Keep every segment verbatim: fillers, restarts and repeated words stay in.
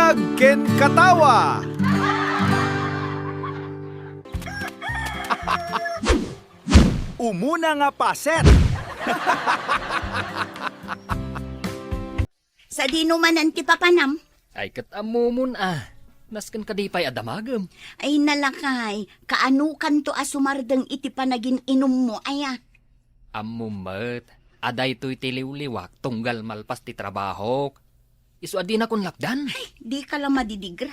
Agken katawa. Umuna nga paset. Sadino manen ti papanam? Ay, ket ammomon a. Nasken kadi pay a damagem. Ay, nalakay, kaanokanto a sumardeng iti panagin-inummo, aya? Ammom met a daytoy ti liwliwak tunggal malpas ti trabahok. Isu a dinakon lapdan. Ay, dika la madidigra.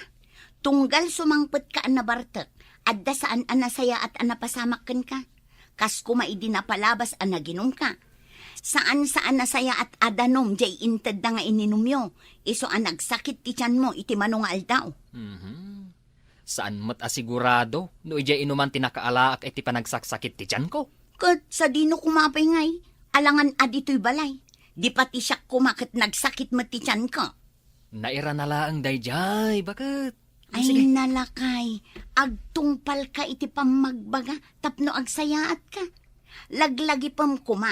Tunggal sumangpetka a nabartek, adda saan a nasayaat a napasamak kenka. Kas koma idi napalabas a naginumka. Saan sa a nasayaat a danum jay intedda nga ininumyo, isu a nagsakit ti tianmo iti mano nga aldaw. Mhm. Saan met a sigurado no idiay inuman ti nakaalaak iti panagsaksakit ti tianko. Ket sadino koma pay ngay, alangan a ditoy balay. Di pati siak koma ket nagsakit met ti tianko. Nairana laeng daydiay, baket. Ay, sige. Nalakay, agtungpalka iti pammagbaga tapno agsayaatka. Laglagipem koma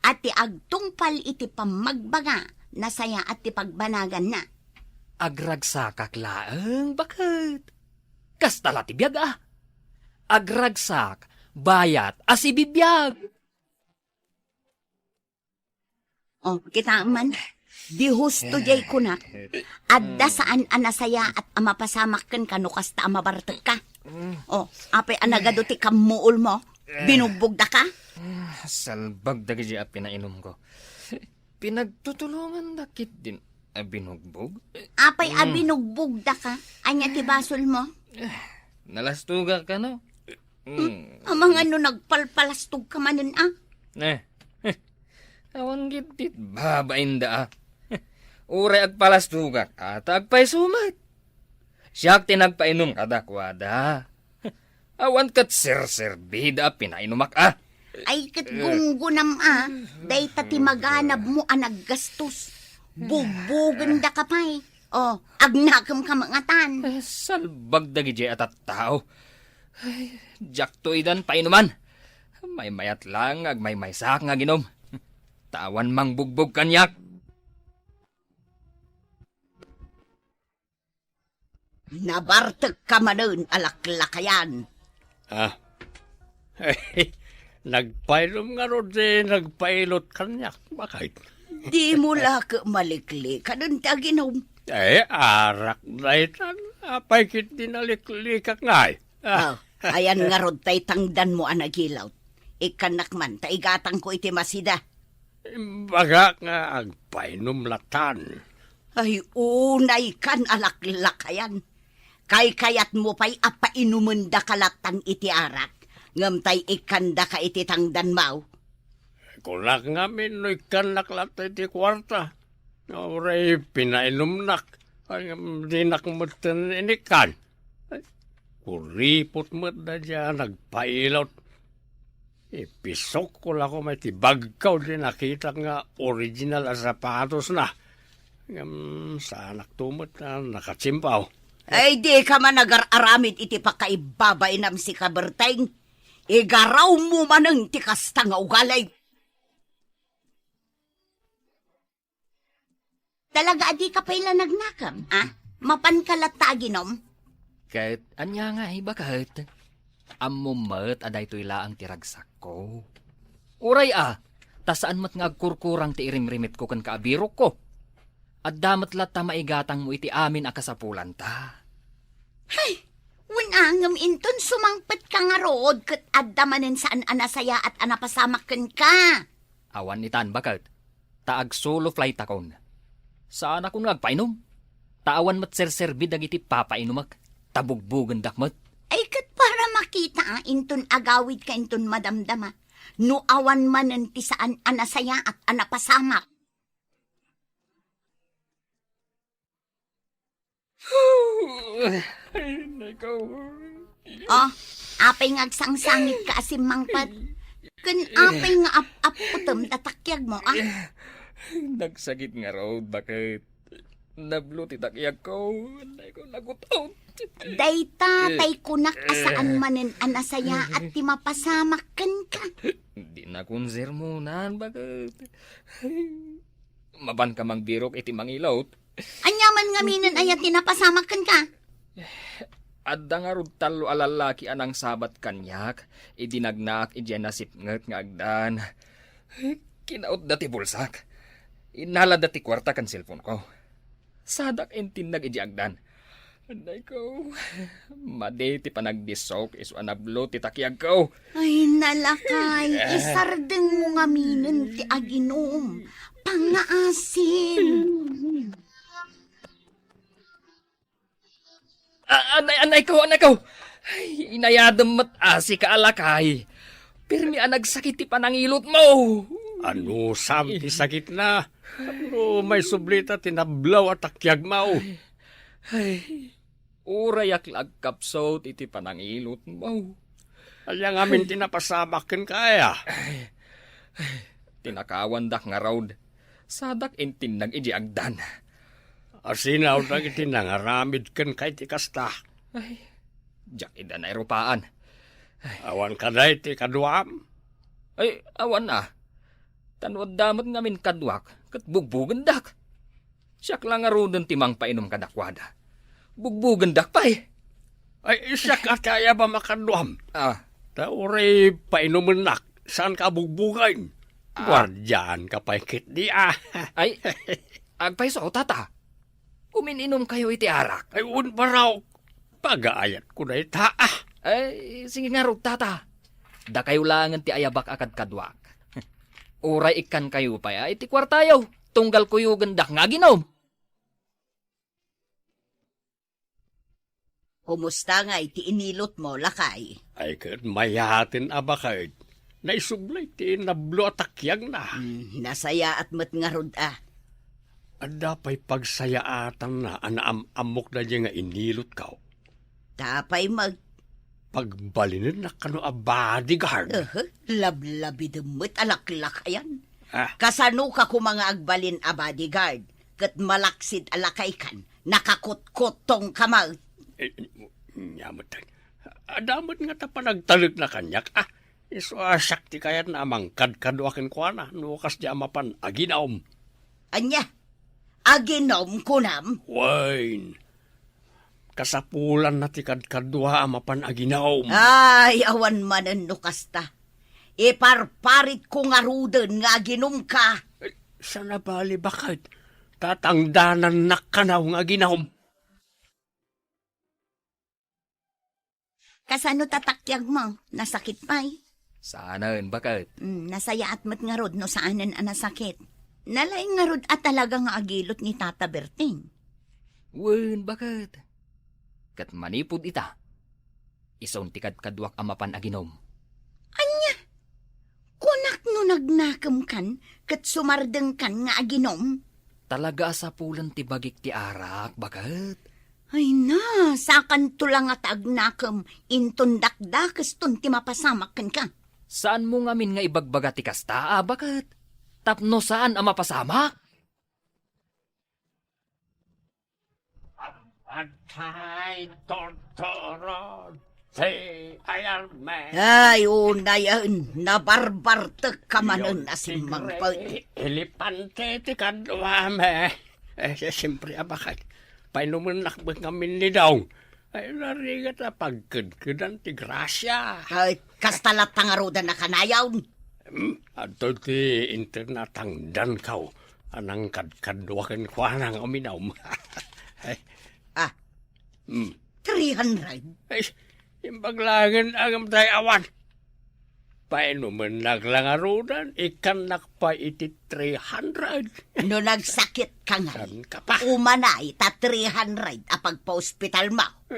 a ti agtungpal iti pammagbaga, nasayaat ti pagbanaganna. Agragsakak laeng, baket. Kasta la ti biag a. Agragsak, bayat a sibibiag. Oh, kitaem man. Di husto jay kunak. Adda saan a nasayaat a mapasamak kenka no kasta a mabartekka. Oh, apay a nagadu ti kammuolmo? Binugbogdaka? Ah, salbag dagiti a pinainumko. Pinagtutulonganda ketdin a binugbog. Apay a binugbogdaka? Ania ti basolmo? Nalastogak kano? Hmm. Amangan no nagpalpalastogka manen a? Eh, awan gid ti babainda a. Uray agpalastogak a ta agpayso met. Siak ti nagpainum kadakuada. Awan ket serserbida a pinainumak a. Ay ket gunggonam a, dayta ti maganabmo a naggastos. Bugbogenda ka pay. Oh, agnakem ka mangatan. Eh, salbag dagiti a tattao. Ay, diakto idan painuman. Maymayat lang nga agmaymaysaak nga aginum. Ta awan mangbugbog kaniak. Nabartekka manen a laklakayan. Ah. Nagpainum ngarud ti nagpailot kaniak, baket. Dimo la ket maliklikanen ti aginum. Eh, arak daytan. Apay ketdi naliklikak ngay? Ah. Ah, ayan ngarud tay tangdanmo a nagilawt. Ikkannak man ta igatangko iti masida. Imbagak nga agpainum latan. Ay, unaykan a laklakayan. Kaykayatmo pay a painumendaka latan iti arak, ngem tay ikkandaka iti tangdanmo? Kunak ngamin no ikkannak latta iti kuarta. Uray pinainumnak, ngem dinak metten inikkan. Kuripot met daydiay a nagpailot. Ipisukko la koma iti bagko ti nakitak nga original a sapatosna. Ngem saanakto met a nakatsimpaw. Ay, dika man agar-aramid iti pakaibabainam, sika Berteng. Igarawmo manen ti kasta nga ugali. Talaga a dika pay la nagnakem, a? Mapanka latta aginom? Ket ania ngay, baket? Ammom met a daytoy laeng ti ragsakko. Uray a, ta saan met nga agkurkurang ti irimrimitko kenka a birokko. Adda met latta maigatangmo iti amin a kasapulanta. Hay! Wen a, ngem inton sumangpetka ngarud ket adda manen saan a nasayaat a napasamak kenka. Awan itan, baket, ta agsulo fligtakon. Saanakon nga agpainum, ta awan met serserbi dagiti papainumek, ta bugbugendak met. Ay, ket para makita a inton agawidka inton madamdama, no awan manen ti saan a nasayaat a napasamak. Ay, nako. Oh, apay nga agsangsangitka a simmangpet? Ken apay nga ap-apputem ta takiagmo, a? Nagsakit ngarud, baket. Nablo ti takiagko. Nako, nagutot. Dayta pay kunak a saan manen a nasayaat ti mapasamak kenka. Dinakon sermonan, baket. Mapanka mangbirok iti mangilot. Ania man ngaminen aya ti napasamak kenka? Adda ngarud tallo a lallaki a nangsabat kaniak idi nagnaak idiay nasipnget nga agdan. Kinautda ti bulsak. Innalada ti kuarta ken cellphone-ko. Sadak intinnag idiay agdan. Anayko, madi ti panagdisok isu a nablo ti takiagko. Ay, nalakay, isardengmo ngaminen ti aginum. Pangngaasim. A-, anay, anayko, anayko! Ay, inayadem met a sika a lakay. Pirmi a nagsakit ti panangilutmo. Anusam ti sakitna? No maisubli ta ti nablo a takiagmo. Ay, urayak la agkapsut iti panangilutmo. Ania ngamin ti napasamak kenka aya? Ay, ay, tinakawandak ngarud. Sadak intinnag idiay agdan. Asinaw dagiti nangaramid kenka iti kasta. Ay, diak ida nairupaan. Awan kadi ti kaduam? Ay, awan a. Ta no adda met ngamin kaduak, ket bugbugendak. Siak la ngaruden ti mangpainom kadakuada. Bugbugendak pay. Ay, siak a ti ayabam a kaduam. Ah. Ta uray painumennak, saanka a bugbugen. Ah. Guardianka pay ketdi, ah. Ay, agpayso, tata. Umin-inumkayo iti arak. Ay, wen, barok. Pagaayatko dayta, ah. Ay, sige ngarud, tata. Dakayo laengen ti ayabak a kadkaduak. Uray ikkankayo pay a iti kuartayo, tunggal kuyogendak nga aginum. Kumusta ngay ti inilutmo, lakay? Ay, ket mayaten a baket. Naisubli ti nablo a takiagna. Hmm, nasayaat met ngarud a. Adda pay pagsayaatanna a naam-ammok daydiay nga inilutko. Ta pay mag- Pagbalinennak kano a bodyguard. Aha, lablabidem met a laklakayan. Ah. Kasanoka koma nga agbalin a bodyguard? Ket malaksid a lakaykan, nakakutkutongka met. Eh, nia met, adda met ngata panagtalekna kaniak, ah. Isu a siak ti kayatna a mangkadkadua kenkuana no kasdi a mapan aginum. Ania? Aginum, kunam? Wen. Kasapulanna ti kadkadua a mapan aginum. Ay, awan manen no kasta. Iparparitko ngaruden nga aginumka. Eh, saan a bali, baket? Tatangdanannak kano nga aginum. Kasano ti takiagmo? Nasakit pay? Saanen, baket. Mm, nasayaat met ngarud no saanen a nasakit. Nalaing ngarud a talaga nga agilut ni Tata Berting. Wen, baket. Ket manipud ita, isun ti kadkaduak a mapan aginum. Ania? Kunak no nagnakemkan ket sumardengkan nga aginum? Talaga a sapulen ti bagik ti arak, baket. Ay na, sakanto la nga ta agnakem, inton dakdakeston ti mapasamak kenka. Saanmo ngamin nga ibagbaga ti kasta, a, baket? Tapno saan a mapasamak? Patay, tortoro, ti ayarme. Ay, unayen, nabarbartek ka manen a simmangpet. Elepante ti kaduame. Eh, siyempre, a, baket. Painumennak met ngamin ni Dong. Ay, narigat a pagkedkedan ti grasia. Ay, kasta latta ngaruden a kanayon. Hmm, adto ti inter natangdanko a nangkadkadua kenkuana nga uminum. Ay. Ah, Hmm. Three hundred? Ay, imbag laengen a ngem tay awan. Painumennak la ngaruden, ikkannak pay iti three hundred. No nagsakit ka ngay, Saan ka pa? Umanay ta three hundred a pagpaospitalmo.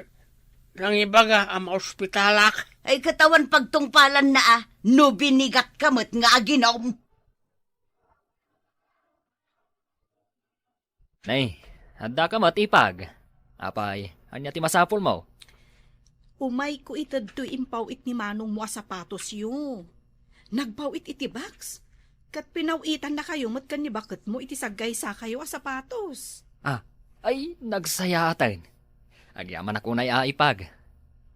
Nangibaga a maospitalak. Ay, ket awan pagtungpalanna a, no binigat ka met nga aginum. Nay, adda ka met, Ipag. Apay, ania ti masapulmo? Umayko itedtoy impaw-it ni manongmo a sapatosyo. Nagpaw-it iti box. Ket pinaw-itannakayo met ken ni baketmo iti saggaysakayo a sapatos. Ah, ay, nagsayaaten. Agyamanak unay a, Ipag.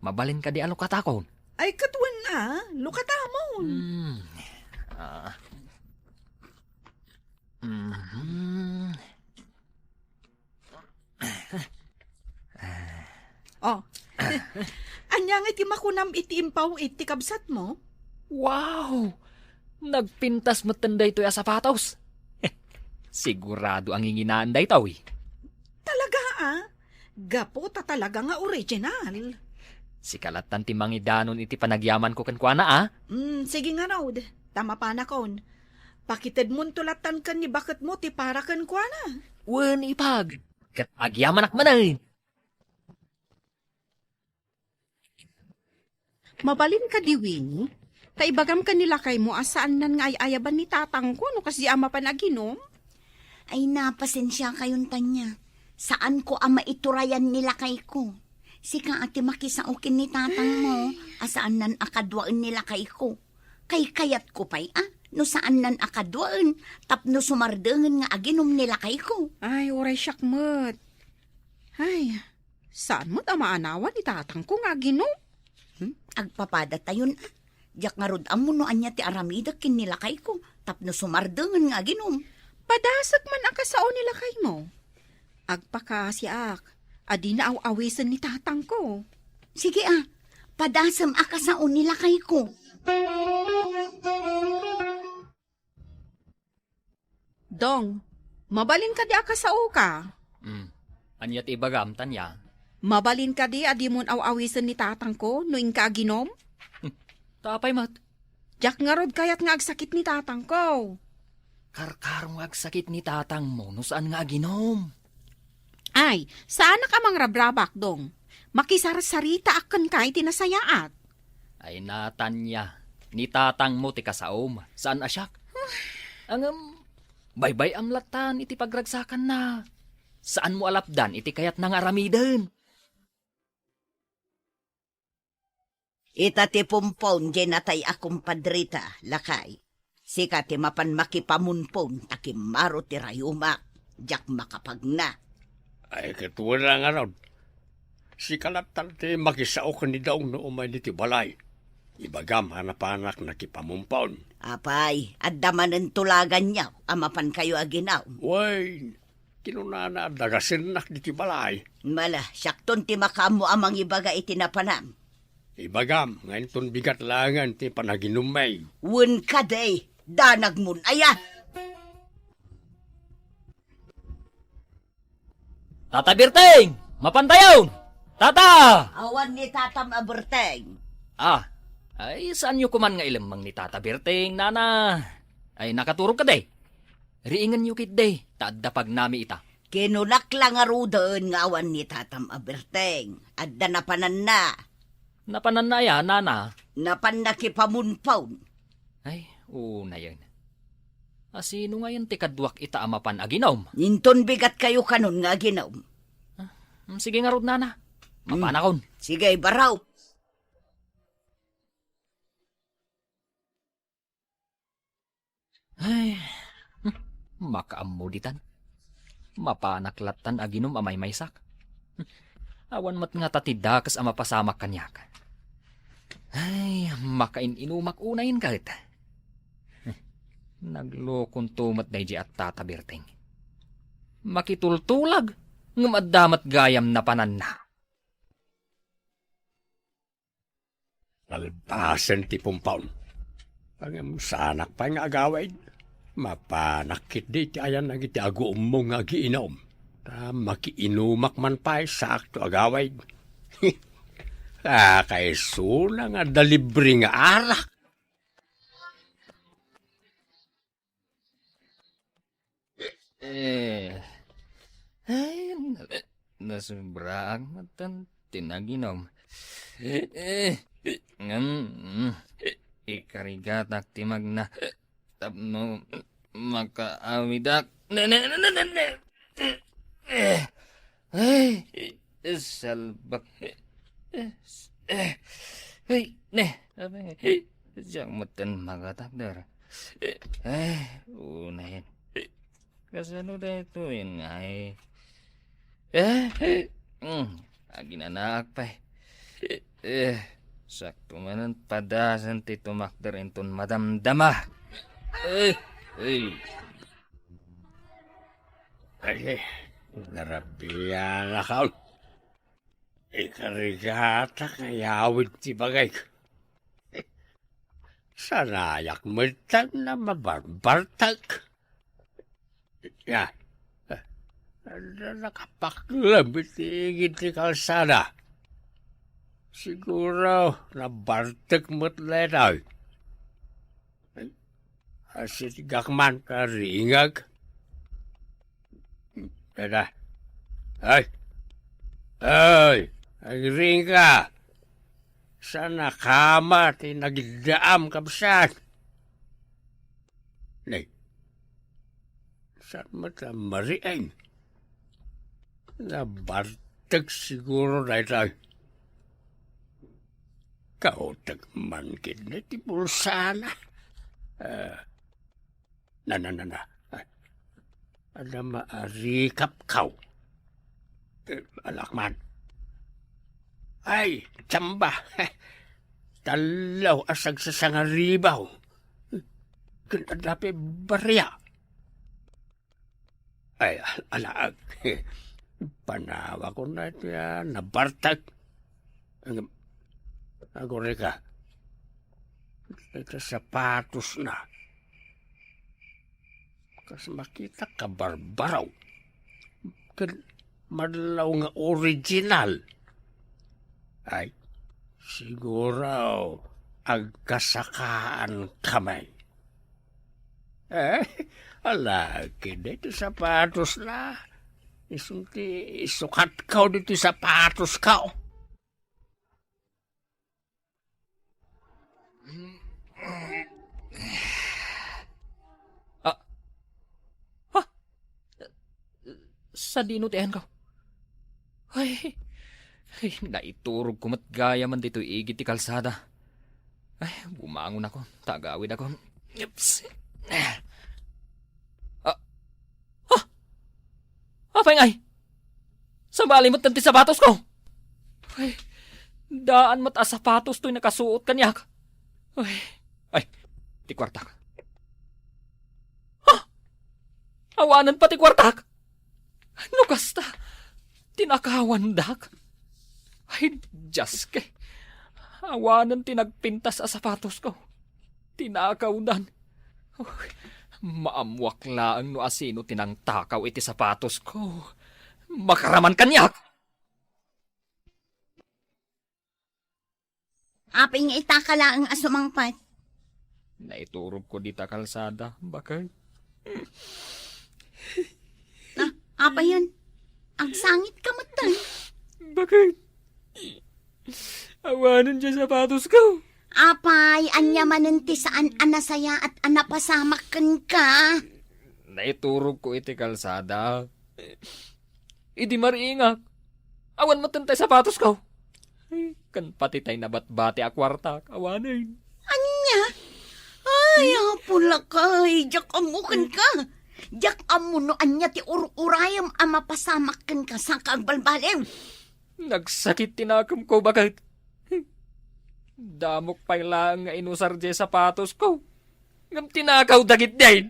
Mabalin kadi a lukatakon? Ay, ket wen a, lukatamon. Hmm. Ah. Mhm. Oh. Ania nga iti makunam iti impaw-it ti kabsatmo? Wow! Nagpintas metten daytoy a sapatos. Sigurado a nginginaan daytoy. Talaga, ah? Gapu ta talaga nga original. Sika lattan ti mangidanon iti panagyamanko kenkuana, ah. Mm, sige ngarud, ta mapanakon. Pakitedmonto lattan ken ni baketmo ti para kenkuana. Wen, ipag. Ket agyamanak manen. Mabalin kadi, Winnie? Ta ibagam ken ni lakaymo a saannan nga ay-ayaban ni tatangko no kasdi a mapan aginom? Ay, napasensiakayon, Tania. Saanko a maiturayan ni lakayko. Sika a ti makisao ken ni tatangmo a saannan a kaduaen ni lakayko. Kaykayatko pay a no saannan a kaduaen tapno sumardengen nga aginom ni lakayko. Ay, uray siak met. Ay, saan met a maanawan ni tatangko nga aginom? Hmm? Agpapadatayon, a. Diak ngarud ammo no ania ti aramidek ken ni lakayko tapno sumardengen nga aginom. Padasek man a kasao ni lakaymo. Agpakaasiak a dina aw-awisen ni tatangko. Sige, a. Padasem a kasao ni lakayko. Dong, mabalin kadi a kasaoka? Hmm. Ania ti ibagam, Tania? Mabalin kadi a dimon aw-awisen ni tatangko no inka aginom? Hmm. Ta apay met? Diak ngarud kayat nga agsakit ni tatangko. Karkaro nga agsakit ni tatangmo no saan nga aginom. Ay, saanak a mangrabrabak, Dong. Makisarsaritaak kenka iti nasayaat. Ay, Tania, ni tatangmo ti kasaom, saan a siak. Ngem, baybay-am lattan iti pagragsakanna. Saanmo a lapdan iti kayatna nga aramiden. Ita ti pumpon diay natay a kumpadrita, lakay. Sika ti mapan makipamunpon ta kimmaro ti rayumak, diak makapagna. Ay, ket wen a ngarud. Sika lattan ti makisao ken ni Dong no umay ditoy balay. Ibagam a napanak nakipamumpon. Apay, adda manen tulaganyo a mapankayo aginom? Wen, kinunana a dagasennak ditoy balay. Mala, siakton ti makaammo a mangibaga iti napanam. Ibagam nga inton bigat laengen ti panaginummi. Wen kadi, danagmon aya? Tata Birteng! Mapantayon! Tata! Awan ni Tatam a Birteng. Ah, ay, saanyo koman nga ilemmeng ni Tata Birteng, nana? Ay, nakaturog kadi? Riingenyo ketdi, ta adda pagnami ita. Kinunak la ngaruden nga awan ni Tatam a Birteng. Adda napananna. Napananna aya, nana? Napan nakipamunpon. Ay, unayen. A, sino ngayen ti kaduak ita a mapan aginom? Inton bigatkayo kanon nga aginom. Ah, mm, sige ngarud, nana. Mm. Mapanakon. Sige, baraw. Ay, hmm, makaammo ditan. Mapanak lattan aginom a maymaysak. Hmm, awan met ngata ti dakes a mapasamak kaniak. Ay, makain-inumak unayen ket. Hmm, naglokonto met daydi a Tata Birteng. Makitultulag, ngem adda met gayam napananna. Nalpasen ti pumpon. Ngem saanak pay nga agawid. Mapanak ketdi ti ayan dagiti aguummo nga agiinom. Ta makiinumak man pay, saakto agawid. Kakaisuna nga adda libre nga arak. Eh, ay, na-, nasobraak met ti naginom. Eh, ngem, mm, ikarigatak ti magna tapno makaawidak. Ne, ne, ne, ne, ne, ne. Eh, ay, salbak. Eh, eh, ay, ne, sabi, siak metten makatakder. Eh, unayen. Kasano daytoy, ngay? Eh, mm, aginanaak pay. Eh, sakto manen padasen ti tumakder inton madamdama. Eh, eh. Ay, narabian ako. Ikarigata nga yawid ti bagik. Sanayak metten a mabarbartek. Ya. Adda nakapakleb iti igid ti kalsada. Siguro, nabartek met daytoy. Asigak man, karingag. Dada. Ay! Ay! Agriingka! Saan a kama ti nagiddaam, kabsat? Nay, saan met a mariing? Nabartek siguro daytoy. Kautek man ketdi ti bulsana. Ah, na, na, na, na. Adda maarikapkaw. Eh, alakman. Ay, tsamba. Tallo a sagsasangaribaw. Ken adda pay baria. Ay, al-, alaag. Panawakon na iti, ah, nabartek. Ang, agurika. Iti sapatos na. Kas makita, kabarbaraw. Ken madlaw nga original. Ay, siguro agkasakaan kami. Eh, ala, ketdi ti sapatos na. Isu ti isukat ko ditoy sapatos ko. Ah. Ha? Sadino ti ayanko? Ay, ay, naiturogko met gayamen ditoy igid ti kalsada. Ay, bumangon ako, ta agawid ako. Oops. Ah. Ha? Apay ngay? Sabali met ti sapatos ko. Ay, daan met a sapatos toy nakasuot kaniak. Ay, ay, ti kuartak. Ha? Awanen pa ti kuartak? No kasta, tinakawandak. Ay, Dios ke. Awanen ti nagpintas a sapatos ko. Tinakawdan. Uy, maammuak laeng no asino ti nangtakaw iti sapatos ko. Makaraman kaniak! Apay nga itaka laeng a sumangpet? Naiturogko dita kalsada, baket. Ah, apay yan? Agsangit ka met, tay. Baket. Awanen ti sapatos ko. Apay, ania manen ti saan a nasayaat a napasamak kenka? Naiturogko iti kalsada. Idi mariingak, awan met tay sapatos ko. Ay, ken pati tay nabatbati a kuartak, awanen. Ania? Ay, apo lakay, diak ammo kenka. Diak ammo no ania ti ur-urayem a mapasamak kenka, saan ka agbalbaliw? Nagsakit ti nakemko, baket. Damok pay laeng nga inusar diay sapatos ko. Ngem tinakaw dagiti.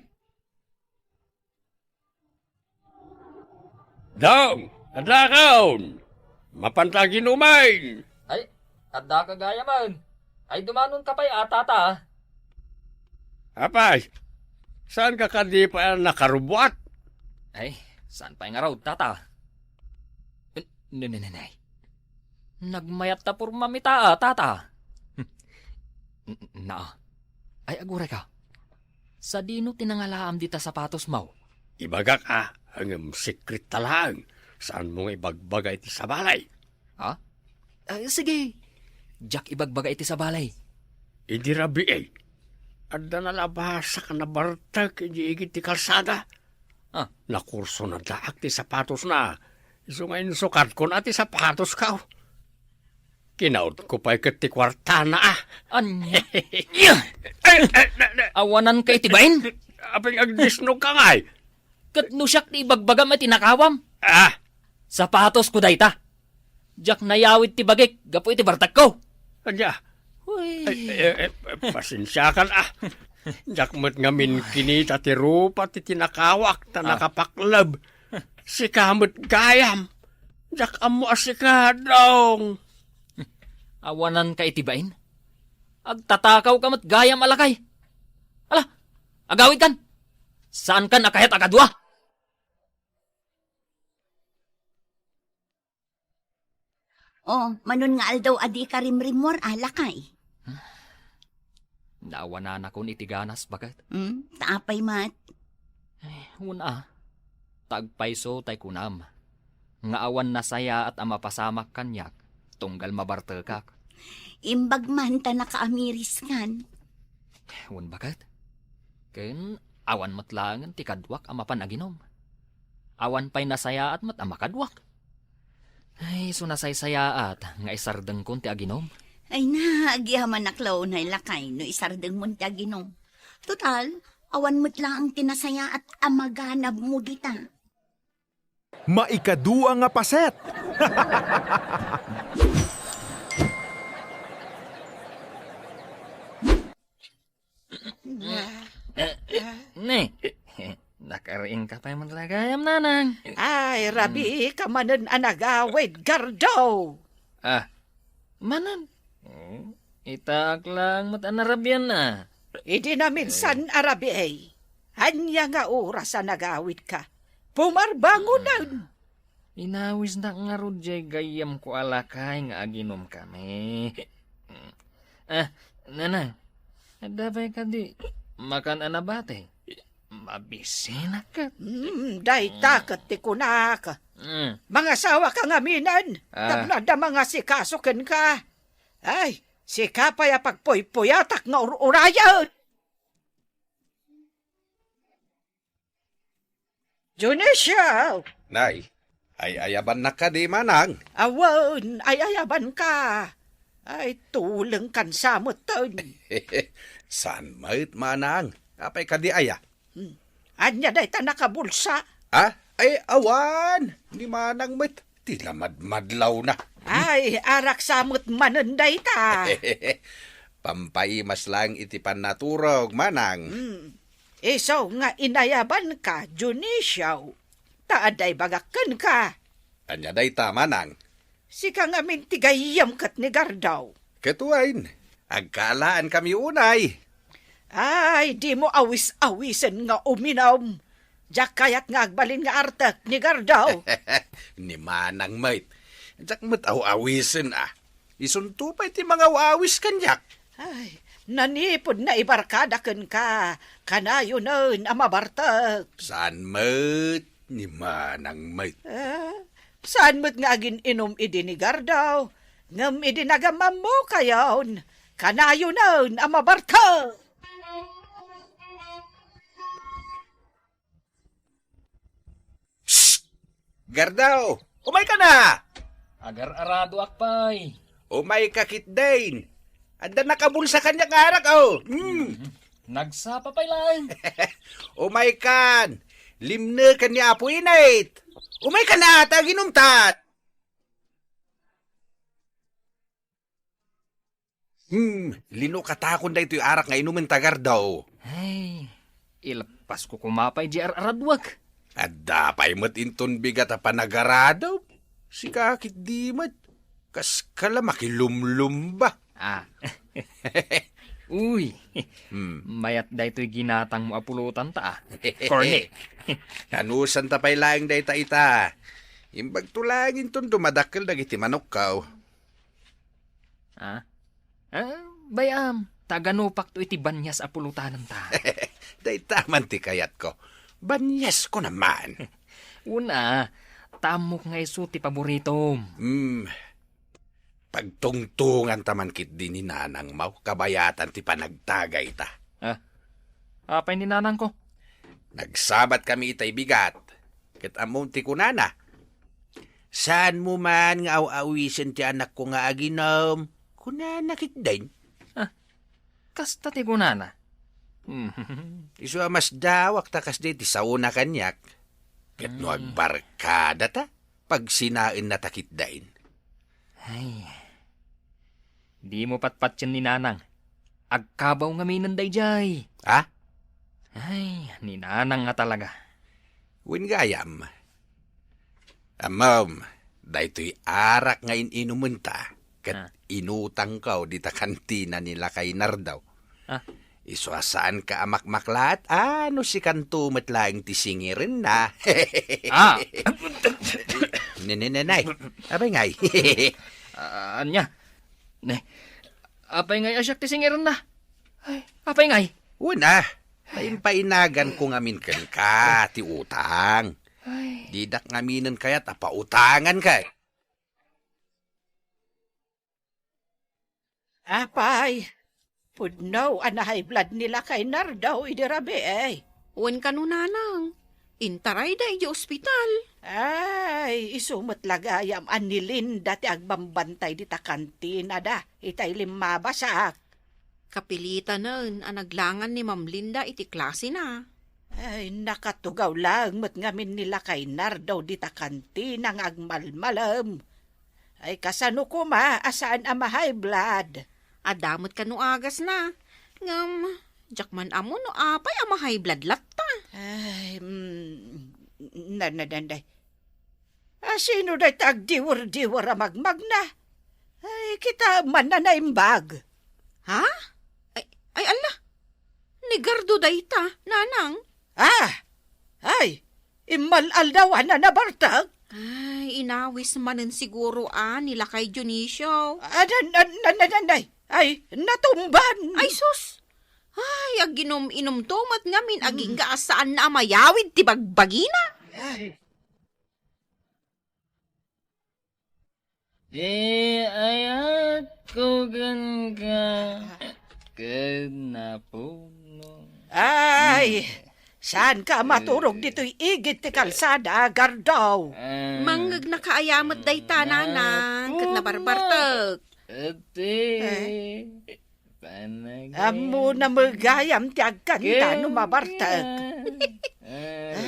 Dong, adda kaon. Mapanta aginumen. Ay, adda ka gayamen. Ay, dumanonka pay a, tata. Apay, saan ka kadi pay a nakarubbuat? Ay, saan pay ngarud, tata? N-, n-, n-, n-, Nagmayat ta pormam ita, a, tata. N-, n-, na. Ay, aguray ka. Sadino ti nangalaam dita sapatosmo? Ibagak, a, ngem sekret ta laeng. Saanmo nga ibagbaga iti sabali. Ha? Ay, sige. Diak ibagbaga iti sabali. Idi rabii, adda nalabasak a nabartek idi igid ti kalsada. Ah. Nakursonadaak ti sapatosna. Isu nga insukatkon a ti sapatosko. Kinautko pay ket ti kuartana, a. Ania? Ay, ay, na, na. Awananka iti bain? Apay nga agdisnogka ngay? Ket no siak ti ibagbagam a tinakawam? Ah. Sapatosko dayta. Diak nayawid ti bagik gapu iti bartekko. Ania? Uy. Ay, eh, eh, pasensiakan, a. Diak met ngamin kinita ti rupa ti tinakawak ta, ah, nakapakleb. Sika met gayam. Diak ammo a sika, Dong. Awananka iti bain? Agtatakawka met gayam a lakay. Ala, agawidkan! Saankan a kayat a kadua! Oh, manon nga aldaw a dika rimrimmuar, a, lakay? Naawananakon iti ganas, baket. Hmm? Ta apay met? Eh, wen a, ta agpayso tay kunam nga awan nasayaat a mapasamak kaniak tunggal mabartekak. Imbag man ta nakaamiriskan. Wen, baket. Ken awan met laengen ti kaduak a mapan aginom. Awan pay nasayaat met a makaduak. Ay, isu nasaysayaat nga isardengkon ti aginom. Ay na, agyamanak la unay, lakay, no isardengmon ti aginom. Total, awan met laeng ti nasayaat a maganabmo dita. Maikadua nga paset. Eh, eh, ne. Nakariingka pay met la gayam, Nanang. Ay, rabii ka manen a nagawid, Gardo. Ah, manen? Hmm, itaak laeng met a narabian a. Idi naminsan a rabii, ania nga oras a nagawidka? Pumarbangonen. Inawisnak ngarud jay gayyemko a lakay nga aginomkami. Ah, Nanang, adda pay kadi makan a nabati? Mabisinak ket. Hmm, dayta ket ti kunak. Hmm. Mangasawaka ngaminen, ah, tapno adda mangasikaso kenka. Ay, sika pay a pagpuypuyatak nga ur-urayen. Dionisio! Nay, ay-ayabannak kadi, manang? Awan, ay-ayabanka. Ay, tulengkan sa metten. Saan met, manang? Apay kadi aya? Hmm. Ania dayta nakabulsa? Ah? Ay, awan. Ni manang met. Ti lamadmadlawna. Ay, arak sa met manen dayta. Pampaimas laeng iti pannaturog, manang. Hmm. Isu nga inayabanka, Dionisio, ta adda ibagak kenka. Ania dayta, manang? Sika ngamin ti gayyem ket ni Gardo. Ket wen, agkaalaankami unay. Ay, dimo awis-awisen nga uminum. Diak kayat nga agbalin nga artek ni Gardo. Ni manang met. Diak met aw-awisen a. Isunto pay ti mangaw-awis kaniak. Ay, nanipud naibarkada kenka, kanayonen a mabartek. Saan met, ni manang met. Ah, saan met nga agin-inum idi ni Gardo, ngem idi nagamammokayon, kanayonen a mabartek. Shh! Gardo, umayka na! Agar-aradoak pay. Umayka ketdin. Adda nakabulsa kaniak nga arak, oh. Mm. Mhm. Nagsapa pay laeng. Umaykan. Limneken ni Apo Init. Umaykan na, ta aginumta. Hmm, linukatakon daytoy arak nga inumen ta, Gardo. Ay, ileppasko koma pay di ar-araduak. Adda pay met inton bigat a panagaradom. Sika ketdi met. Kaska la makilumlumba. Ah. Uy. Hmm. Mayat daytoy ginatangmo a pulotanta, ah. Corny. Anusanta pay laeng dayta ita. Imbagto laeng inton dumadakkel dagiti manokko. Ah? Ah, bay-am, ta aganupakto iti banias a pulotananta. Dayta man ti kayatko. Baniasko naman. Una, ta ammok nga isu ti paboritom. Hmm. Pagtungtonganta man ketdi ni nanangmo, kabayatan ti panagtagayta. Ah? Apay ni nanangko? Nagsabatkami itay bigat. Ket ammom ti kunana, "Saanmo man nga aw-awisen ti anakko nga aginom," kunana ketdin. Ah, kasta ti kunana. Isu a masdawak ta kasdiay ti saona kaniak. Ket no agbarkadata, pagsinaennata ketdin. Ay, dimo patpatien ni nanang. Agkabaw ngaminen daydiay. Ha? Ay, ni nanang nga talaga. Wen gayam. Ammom, Daytoy arak nga in-inumenta, ket Ah. inutangko dita kantina ni Lakay Nardo. Ah. Isu a saanka a makmaklaat, a no sikanto met laeng ti singirenna. Ah. Ne, ne, ne, nay. Apay ngay? Ah, ania? Ne. Apay ngay a siak ti singirenna? Ay, apay ngay? Una, paimpainagan ko ngamin kenka ti utang. Ay. Didak ngaminen kayat a pautangan kay. Apay, pudno a na-high blood ni Lakay Nardo idi rabii. Wen kano, nanang, intarayda idi ospital. Ay, isu met la gayam a ni Linda ti agbambantay dita kantinada itay limmabasak. Kapilitanen a naglangan ni Ma'am Linda iti klasena. Ay, nakatugaw laeng met ngamin ni Lakay Nardo dita kantina nga agmalmalem. Ay, kasano koma a saan a ma-high blood? Adda met kano agasna. Ngem, diak man ammo no apay a ma-high blood latta. Ay, mm, na, na, na, na. A, sino dayta agdiwer-diwer a magmagna? Ay, kita man a naimbag. Ha? Ay, ay, ala. Ni Gardo dayta, nanang. Ah! Ay, immal-aldawan a nabartek? Ay, inawis manen siguro a ni Lakay Dionisio. Ah, nan, nan, nan, nan, nan, ay, ay, natumban. Ay, sus! Ay, aginum-inumto met ngamin, agingga a saanna a mayawid ti bagbagina. Ay. Iayatko kenka ket napuno. Ay, saanka a maturog ditoy igid ti kalsada, Gardo? Ah. Mangngegnaka aya met dayta, nanang, ket nabarbartek. Iti Eh. Ammo na met gayam ti agkanta no mabartek.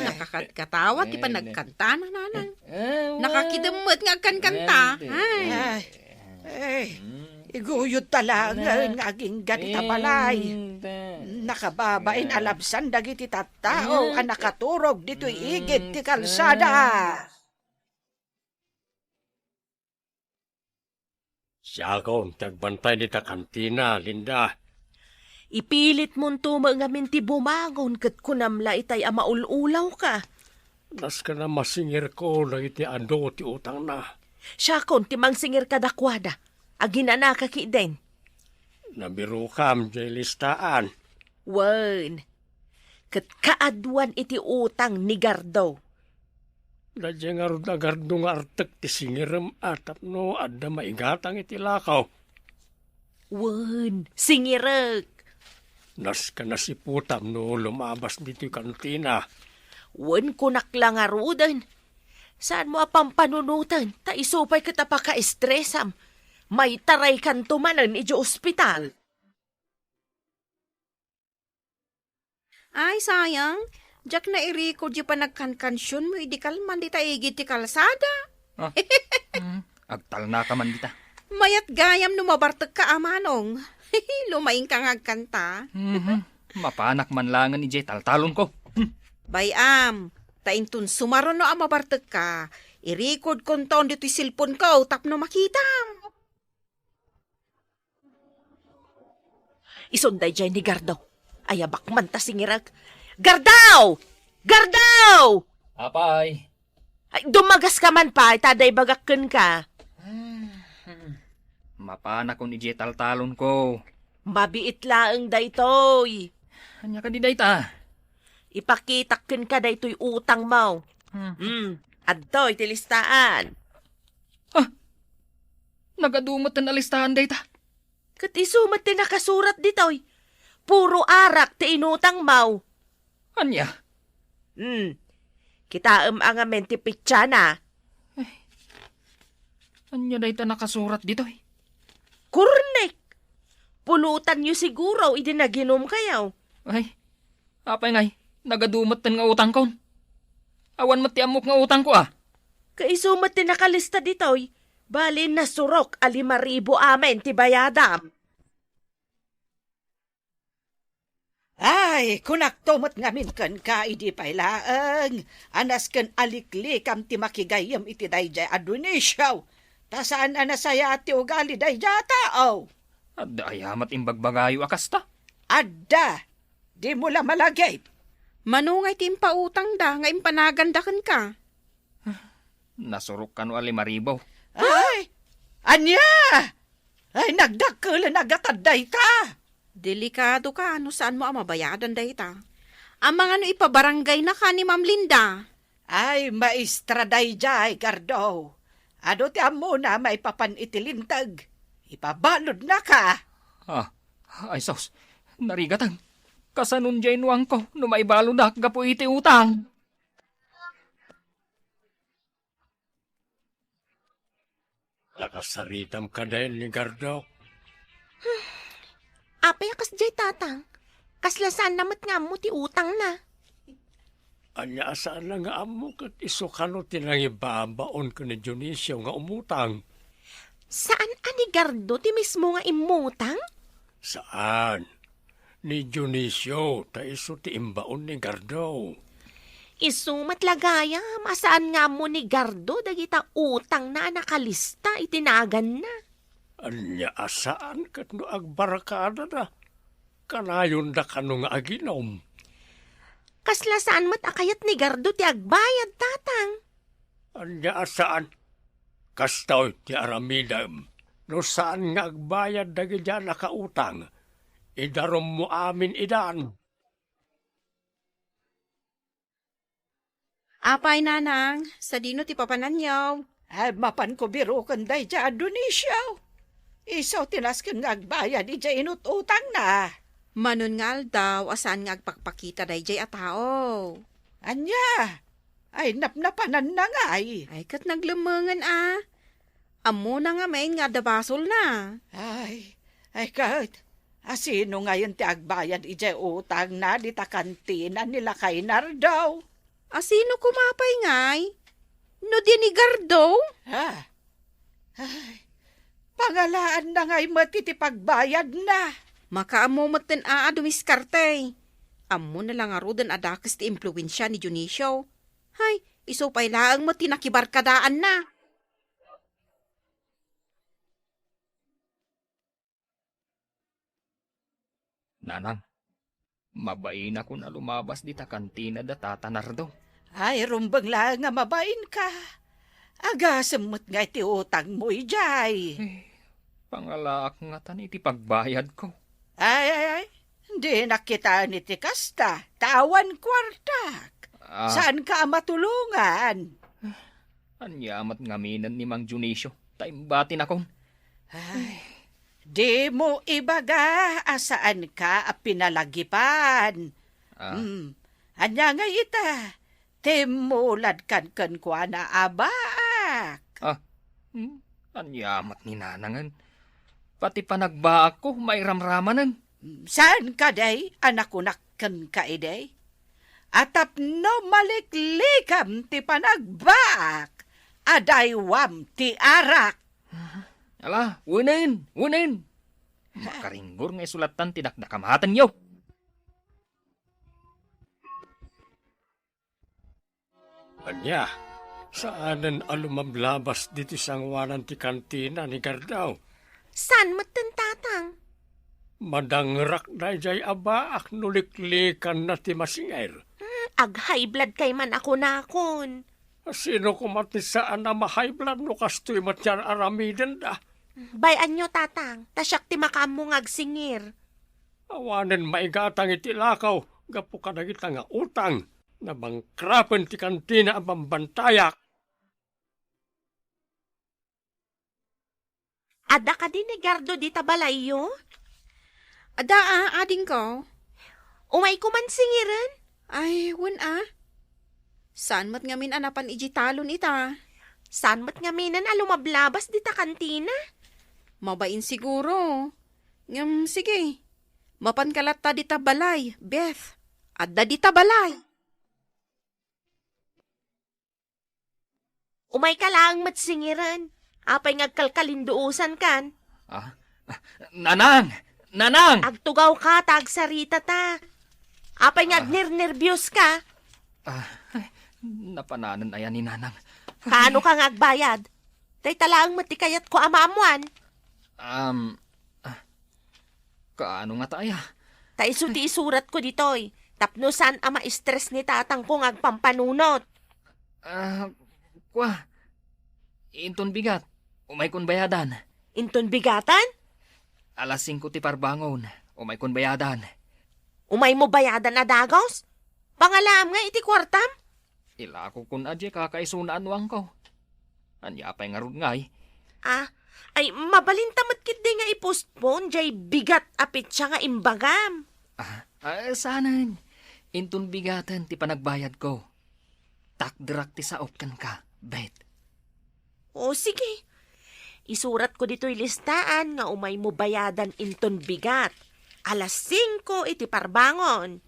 Nakakatkatawa ti panagkantana, nanang. Nakakidem met nga agkankanta. Ay. Ay. Ay. Iguyod ta laengen nga agingga dita balay. Nakababain a labsan dagiti tattao a nakaturog ditoy igid ti kalsada. Siakon ti agbantay dita kantina, Linda. Ipilitmonto met ngamin ti bumangon ket kunam la itay a maul-ulawka. Nasken a masingirko dagiti adu ti utangna. Siakon ti mangsingir kadakuada. Aginanaka ketdin. Nabirokam diay listaan. Wen, ket kaaduan iti utang ni Gardo. Daydiay ngarud a Gardo nga artek ti singirem a tapno adda maigatang iti lakaw. Wen, singirek. Nasken a siputam no lumabas ditoy kantina. Wen, kunak la ngaruden. Saanmo a pampanunoten, ta isu pay ket a pakaestresam. Maitaraykanto manen idiay ospital. Ay, sayang. Diak nairikod diay panagkankansionmo idi kalman dita igid ti kalsada. Ah, mm, agtalnaka man dita. Mayat gayam no mabartekka a manong. Lumaingka nga agkanta. Mhm. Mapanak man laengen idiay taltalonko. Hmm. Bay-am, ta inton sumaruno a mabartekka, irikodkonton ditoy cellphone-ko tapno makitam. Isun daydiay ni Gardo. Ayabak man ta singirek. Gardo! Gardo! Apay? Ay, dumagaska man pay, ta adda ibagak kenka. Mapanakon idiay taltalonko. Mabiit laeng daytoy. Ania kadi dayta? Ipakitak kenka daytoy utangmo. Hmm. Hmm, adtoy ti listaan. Ah! Nagadu met ti nalistaan dayta. Ket isu met ti nakasurat ditoy. Puro arak ti inutangmo. Ania? Hmm. Kitaem a ngamin ti petsana. Ay. Ania dayta nakasurat ditoy? Kurnek! Pulutanyo siguro idi naginumkayo. Ay, apay ngay, nagadu metten nga utangkon. Awan met ti ammok nga utangko, a. Kaisu met ti nakalista ditoy, bali nasurok a lima ribu amin ti bayadam. Ay, kunakto met ngamin kenka idi pay laeng a nasken a liklikam ti makigayyem iti daydiay a Dionisio, ta saan a nasayaat ti ugali daydiay a tao. Adda aya met imbagbagayo a kasta? Adda. Dimo la malagip. Mano ngay ti impautangda nga impanaganda kenka? Nasurok kano a lima ribu. Ay, ania? Ay, nagdakkel a gatad dayta. Delikadoka no saanmo a mabayadan dayta. Amangan no ipabarangaynaka ni Ma'am Linda. Ay, maestra daydiay, Gardo. Adu ti ammona maipapan iti linteg. Ipabaludnaka. Ah, ay sus, narigaten. Kasano diay nuangko no maibaludak gapu iti utang? Nakasaritam kadi ni Gardo? Apay a kasdiay, Tatang? Kasla saanna met nga ammo ti utangna. Ania a saanna nga ammo ket isu kano ti nangibabaon ken ni Dionisio nga umutang? Saan a ni Gardo ti mismo nga immutang? Saan. Ni Dionisio, ta isu ti imbaon ni Gardo. Isu met la gayam a saan nga ammo ni Gardo dagita utangna a nakalista iti naganna. Ania a saan ket no agbarkadada, kanayonda kano nga aginom? Kasla saan met a kayat ni Gardo ti agbayad, Tatang. Ania a saan? Kastoy ti aramidem. No saan nga agbayad dagiti a nakautang, idarummo amin idan. Apay, Nanang, sadino ti papananyo? Ay, mapanko biroken daydiay a Dionisio. Isu ti nasken nga agbayad idiay inut-utangna. Manon nga aldaw a saan nga agpakpakita daydiay a tao. Ania? Ay, napnapananna ngay. Ay, ket naglemmengen a. Ammona ngamin nga adda basolna. Ay, ay ket, asino ngayen ti agbayad idiay utangna dita kantina ni Lakay Nardo? Asino koma pay ngay? No di ni Gardo? Ha? Ay, pangalaanna ngay met iti pagbayadna. Makaammo metten a, a dumiskarte. Ammona la ngaruden a dakes ti impluensia ni Dionisio. Hay, isu pay laeng met ti nakibarkadaanna. Nanang, mabainakon a lumabas dita kantina da Tata Nardo. Ay, rumbeng laeng a mabainka. Agasem met ngay ti utangmo idiay. Eh, pangalaak ngatan iti pagbayadko. Ay, ay, ay, dinak kitaen iti kasta, ta awan kuartak. Ah. Saanka a matulongan? Ania met ngaminen ni Mang Dionisio, ta imbatinakon. Ay, dimo ibaga a saanka a pinalagipan. Ah. Hmm, ania ngay ita? Timmuladkan kenkuana a baak. Ah, hmm, ania met ni Nanangen? Pati panagbaakko, mairamramanen. Saan kadi a nakunak kenka idi? A tapno maliklikam ti panagbaak, adaywam ti arak. Ala, wenen, wenen. Makaringgor nga isulattan ti dakdakamatenyo. Ania, saanen a lumablabas ditoy sangoanan ti kantina ni Gardo? Saan metten, Tatang? Madangrak daydiay a baak no liklikanna ti masingir. Hmm, ag-high blood kay man a kunakon. Sino koma ti saan a ma-high blood no kastoy met ti ar-aramidenda? Bay-anyo, Tatang, ta siak ti makaammo nga agsingir. Awanen maigatang iti lakaw gapu kadagita nga utang. Nabangkrapen ti kantina a bambantayak. Adda kadi ni Gardo dita balayyo? Adda a, adingko. Umayko man singiren? Ay, wen a. Saan met ngamin a napan idiay talon ita? Saan met ngaminen a lumablabas dita kantina? Mabain siguro. Ngem, sige. Mapanka latta dita balay, Beth. Adda dita balay. Umayka laeng met singiren. Apay nga agkalkalinduosankan? Ah, Nanang! Nanang! Agtugawka ta agsarita ta. Apay nga Ah. agnernerbios ka? Ah, ay, napananen aya ni Nanang. Kaano ka nga agbayad? Dayta laeng met ti kayatko a maammuan. Um, ah, kaano ngata aya? Ta isu ti isuratko ditoy, tapno saan a ma-stress ni tatangko nga agpampanunot. Ah, kua, inton bigat, umaykon bayadan. Inton bigatan? Alas singko ti parbangon, umaykon bayadan. Umaymo bayadan a dagus? Pangalaam nga iti kuartam? Ilakokon a diay kakaisuna a nuangko. Ania pay ngarud ngay? Ah, ay, mabalinta met ketdi nga i-postpone diay bigat a petsa nga imbagam. Ah, ah, saanen. Inton bigaten ti panagbayadko. Takderak ti saok kenka, Bet. O, sige. Isuratko ditoy listaan nga umaymo bayadan inton bigat. Alas singko iti parbangon.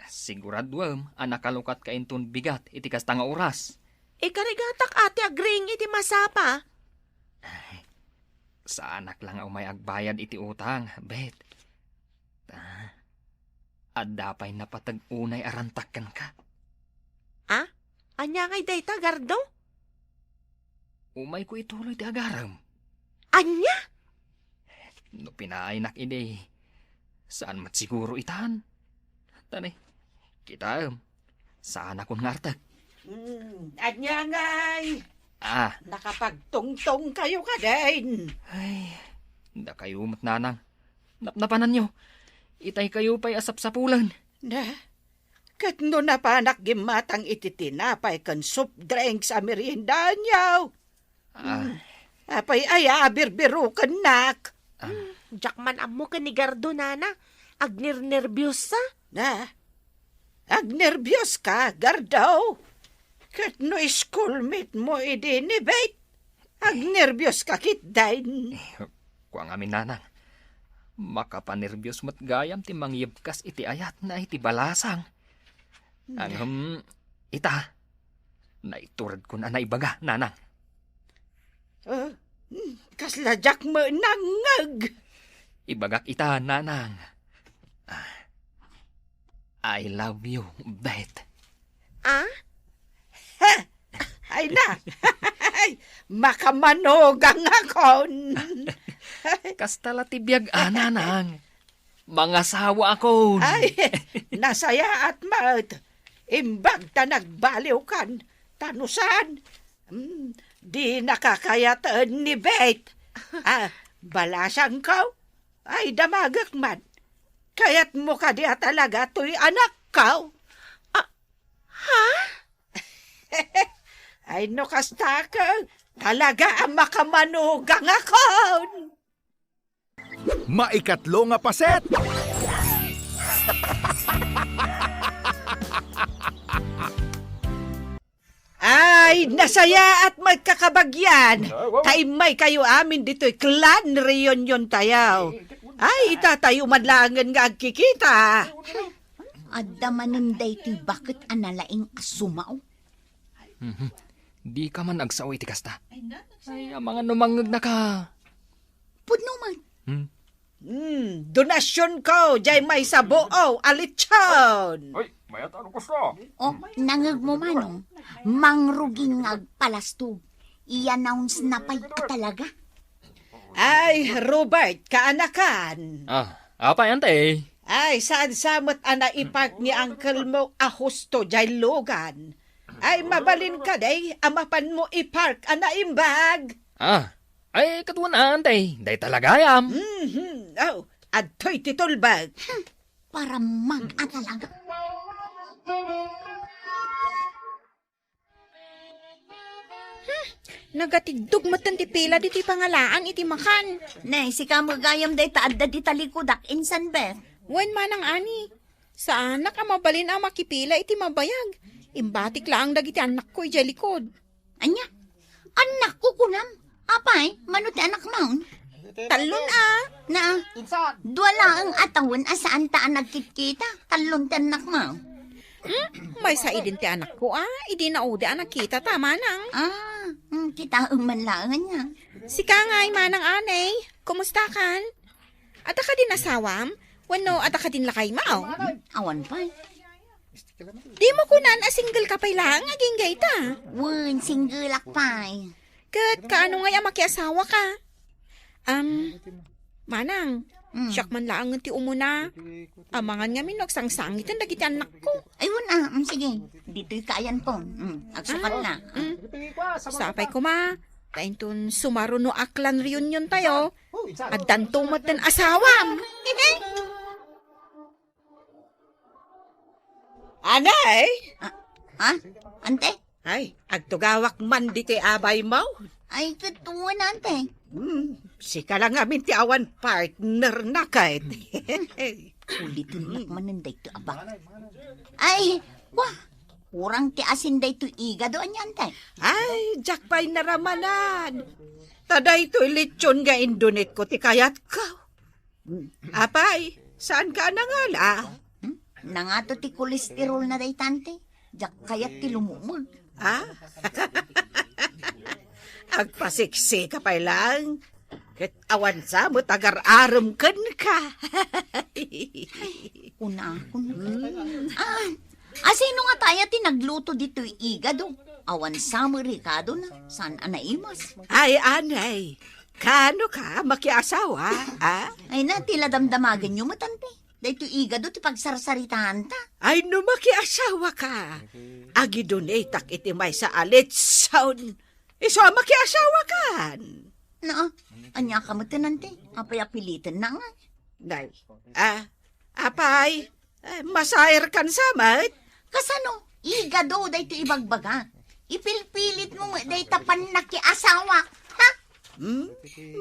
Siguraduem a nakalukatka inton bigat iti kasta nga oras. Ikarigatak a ti agriing iti masapa. Ay, saanak la nga umay agbayad iti utang, Bet. Ah, adda pay napateg unay a rantak kenka. Ah? Ania ngay dayta, Gardo? Umayko ituloy ti agarem. Ania? No pinaaynak idi, saan met siguro itan? Tani, kitaem, saanakon nga artek. Hmm, ania ngay? Ah. Nakapagtungtong kayo kadin? Ay, dakayo met, Nanang. Napnapananyo, itay kayo pay a sapsapulen. Na, ket no napanak gimmatang iti tinapay ken soft drinks a meriendaanyo. Ah. Hmm. Apay aya a birbirukennak? Ah. Hmm, diak man ammo ken ni Gardo, Nana. Agnernerbios sa. Na? Agnerbios ka, Gardo? Ket no schoolmate mo idi ni Bet, agnerbios ka ketdin. Eh, kua ngamin, Nanang. Makapanerbios met gayam ti mangyebkas iti ayatna iti balasang. Hmm. Ngem, ita, naituredkon a naibaga, Nanang. Ah, hmm, kasla diak met nangngeg. Ibagak ita, Nanang. Ah, I love you, Bet. Ah? Ha! Ay na! Ay, makamanugang akon! Kasta la ti biag, a, Nanang. Mangasawa akon. Ay, nasayaat met. Imbag ta nagbaliwkan. Ta no saan, hmm, dinaka kayaten ni Bet. Ah, balasangko? Ay, damagek man. Kayatmo kadi a talaga toy anakko? Ah, ha? Ay, no kasta ket, talaga a makamanugang akon. Maikatlo nga paset. Ay, nasayaat met, kakabagyan. Ta immaykayo amin ditoy clan reunion tayo. Ay, itatayo man laengen nga agkikita. Adda manen daytoy baket a nalaing a sumao. Mhm. Dika man agsao iti kasta. Ay, amangan no mangngegnaka. Pudno man. Hmm? Hmm, donasyonko, jay maysa buo a lechon. Ay, mayat ano kasta? Oh, nangegmo, Manong. Mangrugi nga agpalastog. I-announce na pay a talaga. Ay, Robert, kaanakan. Ah, apay, ante? Ay, saan sa met a naipark ni uncle mo a husto jay lugan? Ay, mabalin kadi a mapanmo ipark a naimbag. Ah, ay, kaduan, ante. Dayta la gayam. Mhm. Oh, adtoy ti tulbek. Hmm, para mag-atalaga. Hmm, nagatiddog metten ti pila ditoy pangalaang iti makan. Ne, sika met gayam dayta adda di talikudak, insan, Beth? Wen, Manang Ani. Saanak a mabalin a makipila iti mabayag. Imbatik laeng dagiti annakko idiay likod. Ania? Annakko kunam? Apay, mano ti anakmon? Tallon a. Na, dua laeng a tawen a saanta a nagkitkita. Tallon ti annakmo. Hmm? Maysa idin ti anakko a, idi naudi a nagkita ta, Manang. Ah, hmm, kitaem man laeng ania. Sika ngay, Manang Anay, kumustakan? Adda kadin asawam? Wenno, adda kadin lakaymo? Awan pay. Dimo kunan a single ka pay laeng agingga ita? Wen, single ak pay. Ket kaano ngay a makiasawa ka? Am, Manang, Mm. siak man laeng ti umuna. Amangan ngamin no agsangsangiten dagiti annakko. Ay, wen a, mm, sige. Ditoy kaayanko. Mm, agsukat Ah, na. mm. Sapay koma, ta inton sumarunoak lan reunion tayo, addanto met ti asawam. Anay? Ah, ha? Ante? Ay, agtugawak man ditoy abaymo. Ay, ket wen, ante. Hmm, sika lang amin ti awan partner na ket. Ulitennak manen daytoy abak. Ay, wa, kurang ti asin daytoy igado, ania, ante? Ay, diak pay naramanan. Ta daytoy lechon nga indunitko ti kayatko. Apay, saan ka a nangala? Hmm? Nangato ti kolesterol na dayta, ante. Diak kayat ti lumumeg. Ah? Agpasiksika pay lang. Ket awan sa met agar-arem kenka. Kuna, kuna. Hmm. Ah, asino nga taya ti nagluto ditoy igado? Awan sa met rekado na. Saan a naimas? Ay, anay. Kaano ka makiasawa, ah? Ay na, ti la damdamagenyo met, ante. Daytoy igado ti pagsarsaritaanta. Ay, no makiasawa ka, agidunetak iti maysa a litson. Isu a makiasawa kan. Na, ania ka met, ante? Apay a piliten na nga? Nay, ah, apay, eh, masair kan sa met? Kasano? Igado daytoy ibagbaga. Ipilpilit mo met dayta pannakiasawa, ha? Hmm?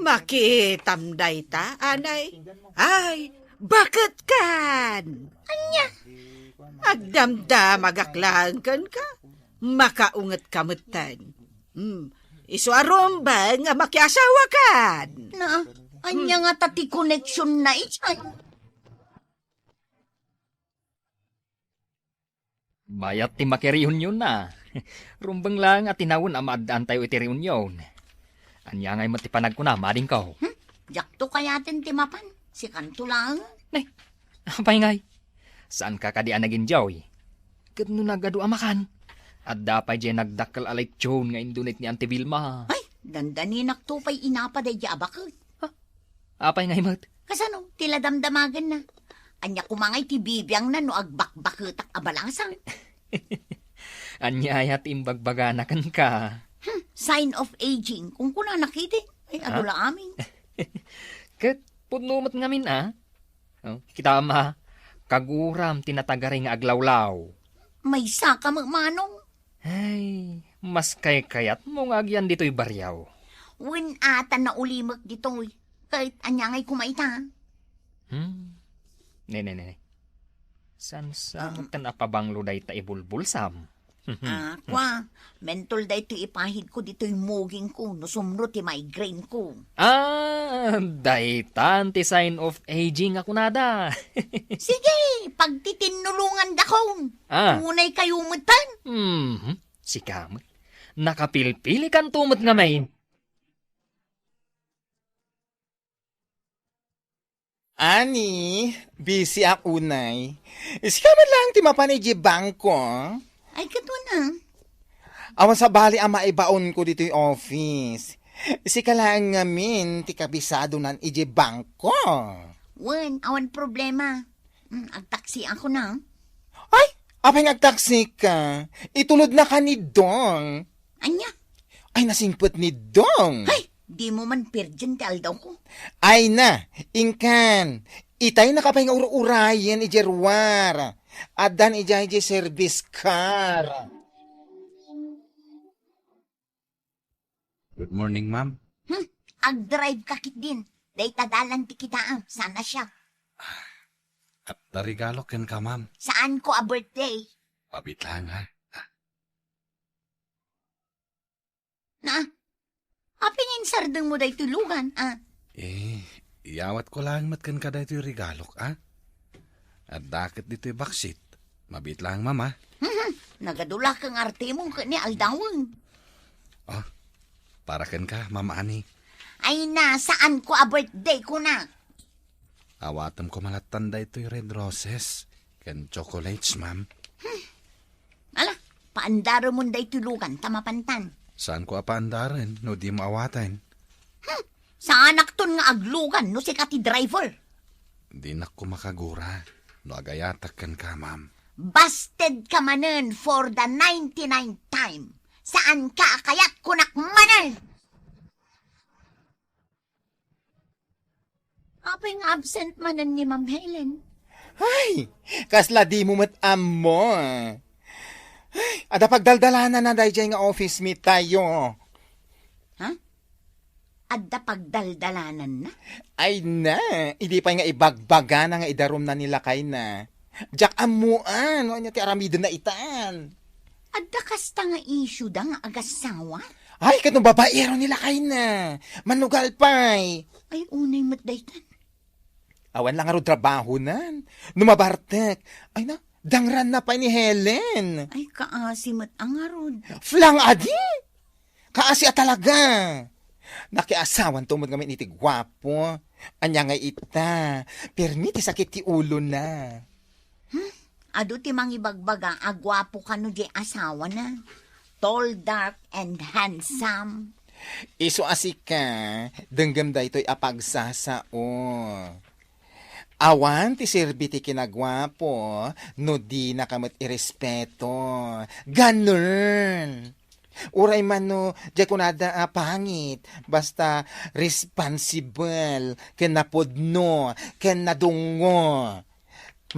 Makitam dayta, anay? Ay, baket kan? Ania? Agdamdamagak laeng kenka. Makaunget ka metten. Hmm. Isu a rumbeng nga makiasawa kan. Na, ania nga ta ti connection na itan? Mayat ti makireunion na. Rumbeng laeng a tinawen a maaddaantayo iti reunion. Ania ngay met ti panagkuna, madingko? Hmm? Diakto kayaten ti mapan. Sikanto laeng. Ne, apay ngay? Saan ka kadi a nag-enjoy? Ket no nagadu a makan, adda pay diay nagdakkel a lechon nga indunit ni Auntie Vilma. Ay, dandaninakto pay inapa daydi a baket. Ha? Apay ngay met? Kasano? Ti la damdamagenna. Ania koma ngay ti bibiangna no agbakbaketak a balasang? Ania aya ti imbagbagana kenka? Hmm, sign of aging. Kunkunana ketdi. Ay, adu la amin. Ket pudno met ngamin, a? Oh, kitam, a? Kaguram ti natagari nga aglawlaw. Maysaka met, manong. Ay, mas kaykayatmo nga agyan ditoy barrio. Wen a ta naulimek ditoy. Ket ania ngay koma ita? Hmm. Ne, ne, ne, ne. Saan sa Ah. met a pabanglo dayta ibulbulsam? Ah, kua, mentol daytoy ipahidko ditoy mugingko no sumro ti migraineko. Ah, daytan ti sign of aging a kunada. Sige, pagtitinulongandakon. Ah. Unay kayo metten. Mhm. Sika met. Nakapilpilikanto met ngamin. Ani, busy ak unay. Sika met laeng ti mapan idiay bangko? Ay, ket wen a. Awan sabali a maibaonko ditoy office. Sika laeng ngamin ti kabisadonan idiay bangko. Wen, awan problema. Mm, agtaksiakon a. Ay, apay nga agtaksika? Itulodnaka ni Dong. Ania? Ay, nasingpet ni Dong. Ay, dimo man pirien ti aldawko. Ay na, inkan. Itay nakapay nga ur-urayen idiay ruar. Addan idiay, idiay service car. Good morning, ma'am. Hmm, agdrive ka ketdin. Dayta dalan ti kitaem, saan a siak. Adda regalok kenka, ma'am. Saanko a birthday. Mabiit laeng, ha? Na, apay nga insardengmo daytoy lugan, a? Eh, iyawatko laeng met kenka daytoy regalok, a? Adda ket ditoy baksit. Mabiit laeng, ma'am, a? Mhm. Nagadu la ken artemon ket ni aldawen. Oh, para kenka, Ma'am Ani. Ay na, saanko a birthday, kuna. Awatem koma lattan daytoy Red Roses ken chocolates, ma'am. Ala, paandaremon daytoy lugan ta mapantan. Saanko a paandaren no dimo awaten? Hmm, saanakton nga aglugan no sika ti driver. Dinak koma kagura no agayatak kenka, ma'am. Busted ka manen for the ninety-ninth time. Saanka a kayat kunak manen? Apay nga absent manen ni Ma'am Helen? Ay, kasla dimo met ammo. Ay, adda pagdaldalananna daydiay nga office meet tayo. Ha? Adda pagdaldalananna? Ay na, idi pay nga ibagbagana nga idarumna ni lakayna. Diak ammoan no ania ti aramidenna itan. Adda kasta nga issue da nga agassawa? Ay, ket no babaero ni lakayna. Manugal pay. Ay, unay met daytan. Awan la ngarud trabahonan. No mabartek, ay na, dangranna pay ni Helen. Ay, kaasi met a ngarud. Flang adi? Kaasi a talaga. Nakiasawanto met ngamin iti guapo. Ania nga ita, pirmi ti sakit ti ulona. Hmm? Adu ti mangibagbaga a guapo kano di asawana. Tall, dark, and handsome. Isu a sika, denggem daytoy a pagsasao. Awan ti serbi ti kinaguapo no dinaka met irespeto. Ganun. Uray man no, diay kunada a pangit, basta responsible, ken napudno, ken nadungngo.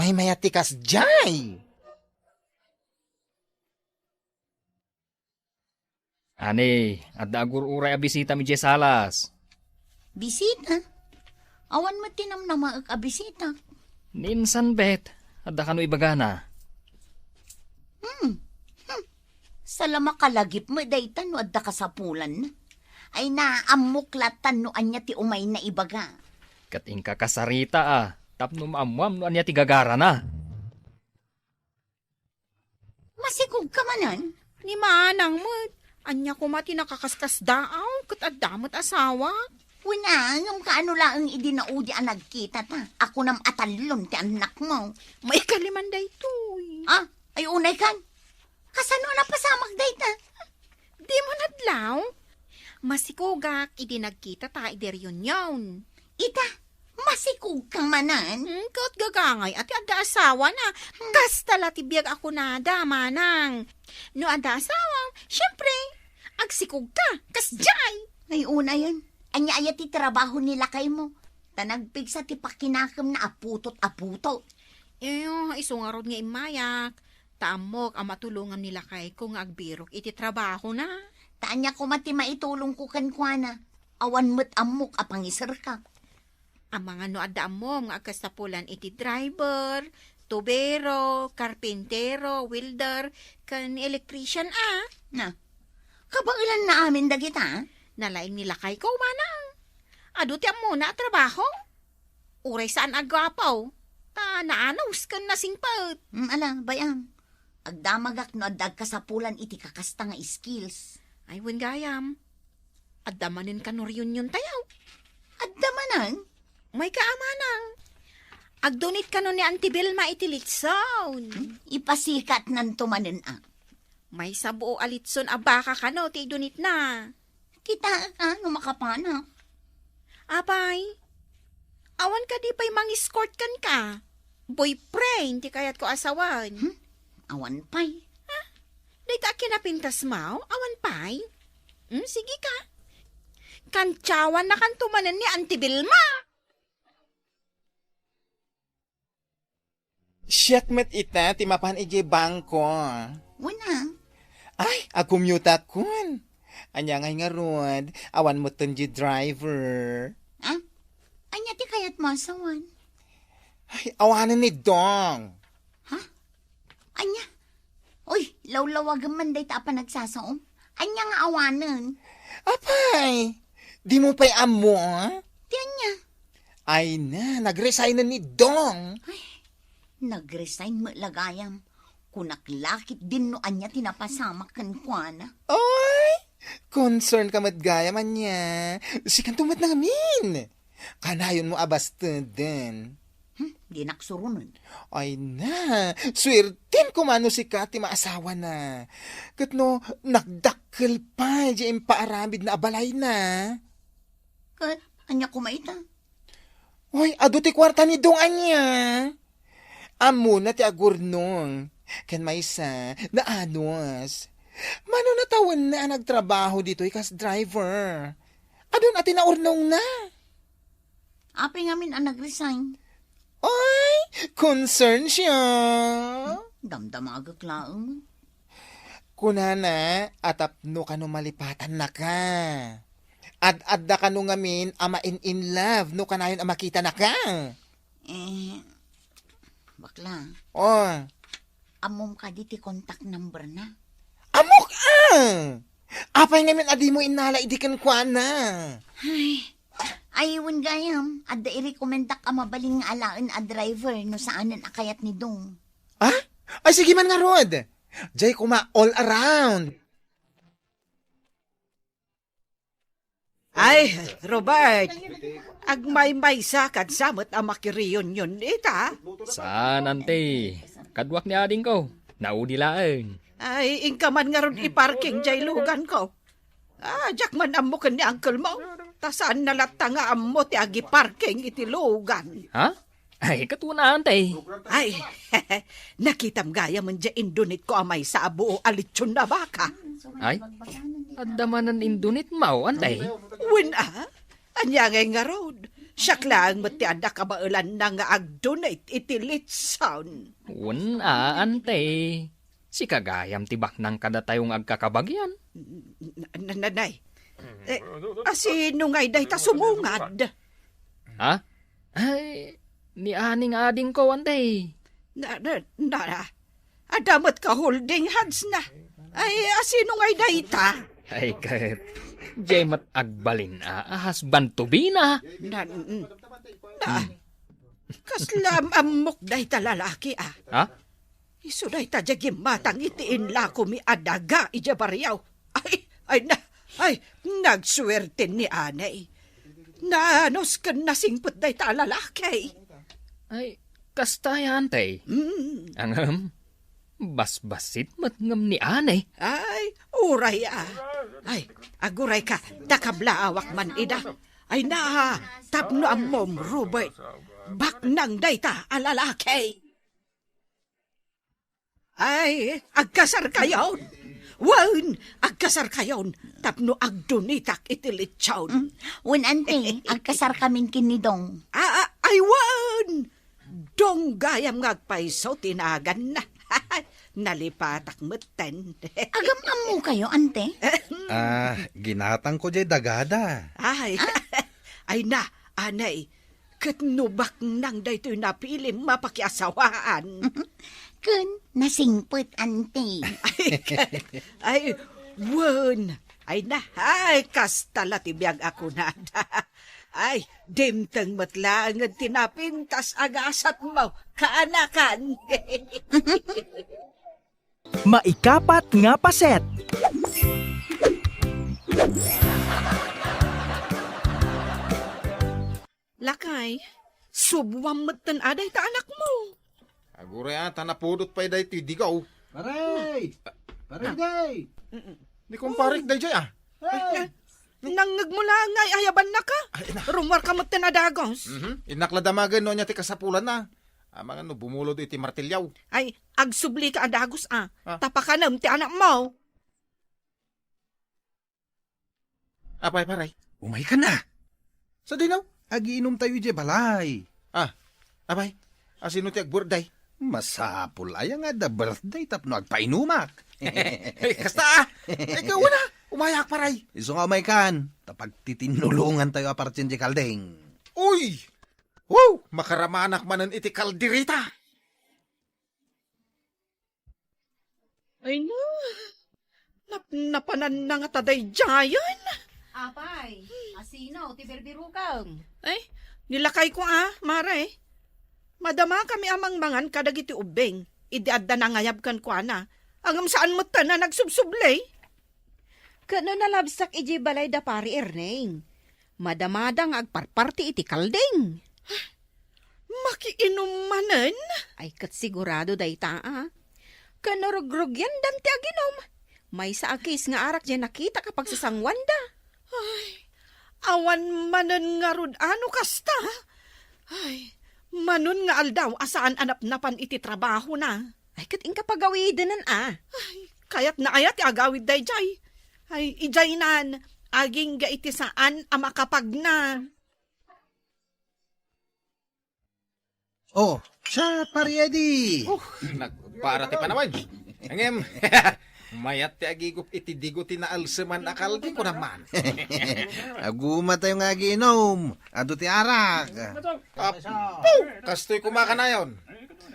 Maymayat ti kasdiay. Ani, adda agur-uray a bisita idiay salas. Bisita? Awan met ti namnamaek a bisita. Ni insan, bet, adda kano ibagana? Hmm. Hmm. Sala makalagip met dayta no adda kasapulanna. Ay, naammok latan no ania ti umayna ibaga. Ket inka kasarita a, tapno maammuam no ania ti gagarana. Masikog ka manen? Ni manang met. Ania koma ti nakaskasdaaw, ket adda met asawa. Wen a, ngem kaano laeng idi naudi a nagkita ta, a kunam a tallon ti annakmo. Maikaliman daytoy. Ah, ay unay kan. Kasano a napasamak dayta? Dimo nadlaw? Masikogak idi nagkita ta idi reunion. Ita, masikog ka manen? Hmm, ket gagangay a ti adda asawana. Hmm. Kasta la ti biag a kunada, manang. No adda asawam, siempre, agsikog ka. Kasdiay. Ay, unayen. Ania aya ti trabaho ni lakaymo? Ta nagpigsa ti pakinakemna a putot a putot. Eh, isu ngarud nga immayak. Ta ammok a matulongam ni lakayko nga agbirok iti trabahona. Ta ania koma ti maitulongko kenkuana? Awan met ammok a pangiserka. Amangan no adda ammom nga agkasapulan iti driver, tubero, karpintero, welder, ken electrician a. Na, kabaelanna amin dagita? Nalaing ni lakayko, manang. Adu ti ammona a trabaho. Uray saan a guapo, ta naanus ken nasingpet. Mm, ala, bay-am. Agdamagak no adda agkasapulan iti kakasta nga skills. Ay, wen gayam. Adda manen kano reunion tayo? Adda manen? Mayka a manang. Agdunit kano ni Auntie Vilma iti litson. Hmm? Ipasikatnanto manen a. Maysa buo a litson a baka kano ti idunitna. Kitaek a no makapanak. Apay, awan kadi pay mang-escort kenka? Boyfriend ti kayatko a sawen. Hmm? Awan pay. Ha? Dayta a kinapintasmo, awan pay? Hmm, sige ka. Kantiawannakanto manen ni Auntie Vilma. Siak met ita ti mapan idiay bangko. Wen a. Ay, agkumyutakon. Ania ngay ngarud, awan metten di driver. Ah? Ania ti kayatmo a sawen? Ay, awanen ni Dong. Ha? Ania? Uy, lawlawagem man dayta a panagsasaom. Ania nga awanen? Apay, dimo pay ammo, a? Ti ania? Ay na, nag-resignen ni Dong. Ay, nag-resign met la gayam. Kunak la ketdin no ania ti napasamak kenkuana. Ay, concern ka met gayam ania. Sikanto met ngamin. Kanayonmo a basteden. Hmm, dinak suronen. Ay na, suerten koma no sika ti maasawana. Ket no nagdakkel pay diay impaaramidna a balayna. Ket ania koma ita? Oy, adu ti kuarta ni Dong ania? Ammona ti agurnong. Ken maysa, naanus. Mano natawenna a nagtrabaho ditoy kas driver. Adun a ti naurnongna. Apay ngamin a nag-resign? Ay, concern siya. Damdamagek laeng. Kunana a tapno kano malipatannaka. Ad-adda kano ngamin a main-in love no kanayon a makitanaka. Eh, bakla, Oh, ammom kadi ti contact number na? Ammok a! Apay ngamin a dimo innala idi kenkuana? Ay, ay, wen gayam, adda irekomendak a mabalin nga alaen a driver no saanen a kayat ni Dong. Ah? Ay, sige man ngarud. Jay kuma all around. Ay, Robert, agmaymaysa kadsa met a makireunion ita? Saan, ante. Kaduak ni adingko. Naudi laeng. Ay, inka man ngarud iparking jay luganko. Ah, diak man ammo ken ni uncle mo. Ta saanna latta nga ammo ti agiparking iti lugan. Ha? Ay, ket wen a, ante. Ay, nakitam gayam diay indunitko a maysa a buo a litson a baka. Ay, adda manen indunitmo, ante? Wen a, ania ngay ngarud? Siak laeng met ti adda kabaelanna nga agdunit iti litson. Wen a, ante. Sika gayam ti baknang kadatayo nga agkakabagian. Na, na, na, nay. Eh, asino ngay dayta sumungad? Ha? Ay, ni Ani nga adingko, ante. Na, na, na, na. Adda met ka holding hands na. Ay, asino ngay dayta? Ay, ket, jay met agbalin a, a husband to be na. Na, mm, na. Kasla am-, ammok dayta lalaki, ah. Ha? Isu dayta diay gimmatang iti inlakomi a daga idiay barrio. Ay, ay na, ay, nagsuerten ni Anay. Naanus ken nasingpet dayta a lalaki. Ay, kasta ya, ante. Mm. Ngem, basbasit met ngem ni Anay. Ay, uray a. Ay, agurayka, ta kablaawak man ida. Ay na, tapno ammom, Robert. Baknang dayta a lalaki. Ay, agkasarkayon. Wen, agkasarkayon tapno agdunitak iti litson. Mm, wen, ante, agkasarkamin ken ni Dong. A, a, ay, wen! Dong gayam nga agpayso ti naganna. Nalipatak metten. Agam-ammokayo, ante? Ah, ginatangko jay dagada. Ay, ay na, anay, ket no baknang daytoy napilim a pakiasawaan. Ken nasingpet, ante. Ay, ay, wen. Ay na, ay, kasta la ti biag a kunada. Ay, dimteng met laengen ti napintas a gasatmo, kaanakan. Maikapat nga paset. Lakay, subwam metten a dayta anakmo. Aguray a, ta napudot pay daytoy digaw. Pare! Pare, day! Ni kumparek dayjay, ah. Hey! Nangngegmo la nga ay ayabannaka? Ay, na. Rummuarka metten a dagus. Mhm. Innak la damagen no ania ti kasapulanna. Amangan no bumulod iti martilyaw. Ay, agsublika a dagus, ah. Ah. Ta pakanem ti anakmo. Apay, pare? Umaykan a. Sadino? Agiinumtayo idiay balay. Ah, apay, asino ti agburekday? Masapul aya nga adda birthday tapno agpainumak? Ay, kasta, ah. Ay, ikaw na. Umayak, pare. Isu nga umaykan, ta pagtitinnulongantayo a partien diay kalding. Uy! Wow! Makaramanak manen iti kaldereta. Ay na, nap-, napananna nga ta daydiayen. Apay, asino ti birbirokam? Ay, ni lakayko a, mare. Madamakami a mangmangan kadagiti ubbing, idi adda nangayab kenkuana. Ngem saan metten a nagsubsubli. Ket no nalabsak idiay balay da Pari Erneng, Madamada nga agparparti iti kalding. Makiinum manen? Ay, ket sigurado dayta, a. Ken no rugrugyandan ti aginum, maysa a case nga arak diay nakitak a pagsasanguanda. Ay, awan manen ngarud a no kasta. Ay, manon nga aldaw a saan a napnapan iti trabahona. Ay, ket inka pagawidenen, a. Ay, kayatna aya ti agawid daydiay? Ay, idiaynan, agingga iti saan a makapagna. Oh, siya, Pare Eddie. Oh, nagpara ti panawen. Ngem, mayat ti agigup iti digo ti naalseman a kalding, kunam man. Agumatayo nga agiinom. Adu ti arak. Apo, kastoy kumakanayon.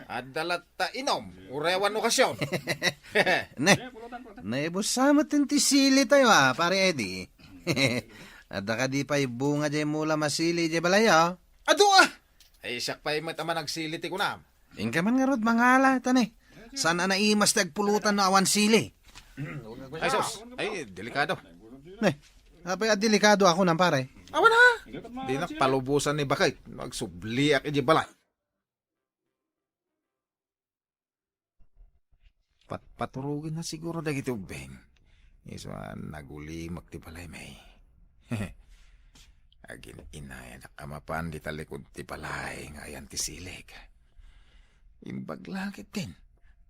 Adda latta inom, uray awan okasyon. Ne, naibussa met ti sili tayo, a, Pare Eddie. Adda kadi pay bunga diay mula masili diay balay, a? Adu, a! Ay, siak pay met a managsili ti kunam. Inka man ngarud mangala, ta ne. Saan a naimas ti agpulutan no awan sili? Ay, sus. Ay, delikado. Ne, apay a delikado ako nang pare? Awan, a. Dinak palubosan ni bakay no agsubliak iti balay. Patpaturogenna siguro dagiti ubbing. Isu a nagulimek ti balay, may. Agin-inayanak a mapan dita likud ti balay nga ayan ti silik. Imbag la ketdin,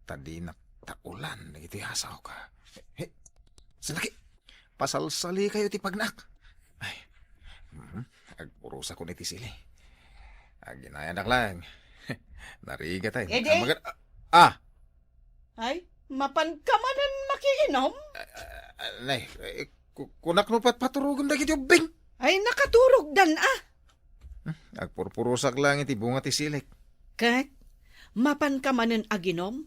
ta dinak takulan dagiti asawko. He, salaki! Pasalsalikayo ti pagnak. Ay, mhm, agpurosakon iti sili. Aginayanak lang. Narigat ay. Edi? Ah, magan-, ah! Ay, mapanka manen makiinom? Ah, ah, nay, eh, ku-, kunak no patpaturogem dagiti ubbing. Ay, nakaturogdan, a. Hmm, agpurpurosak lang iti bunga ti silik. Ket, mapanka manen aginom?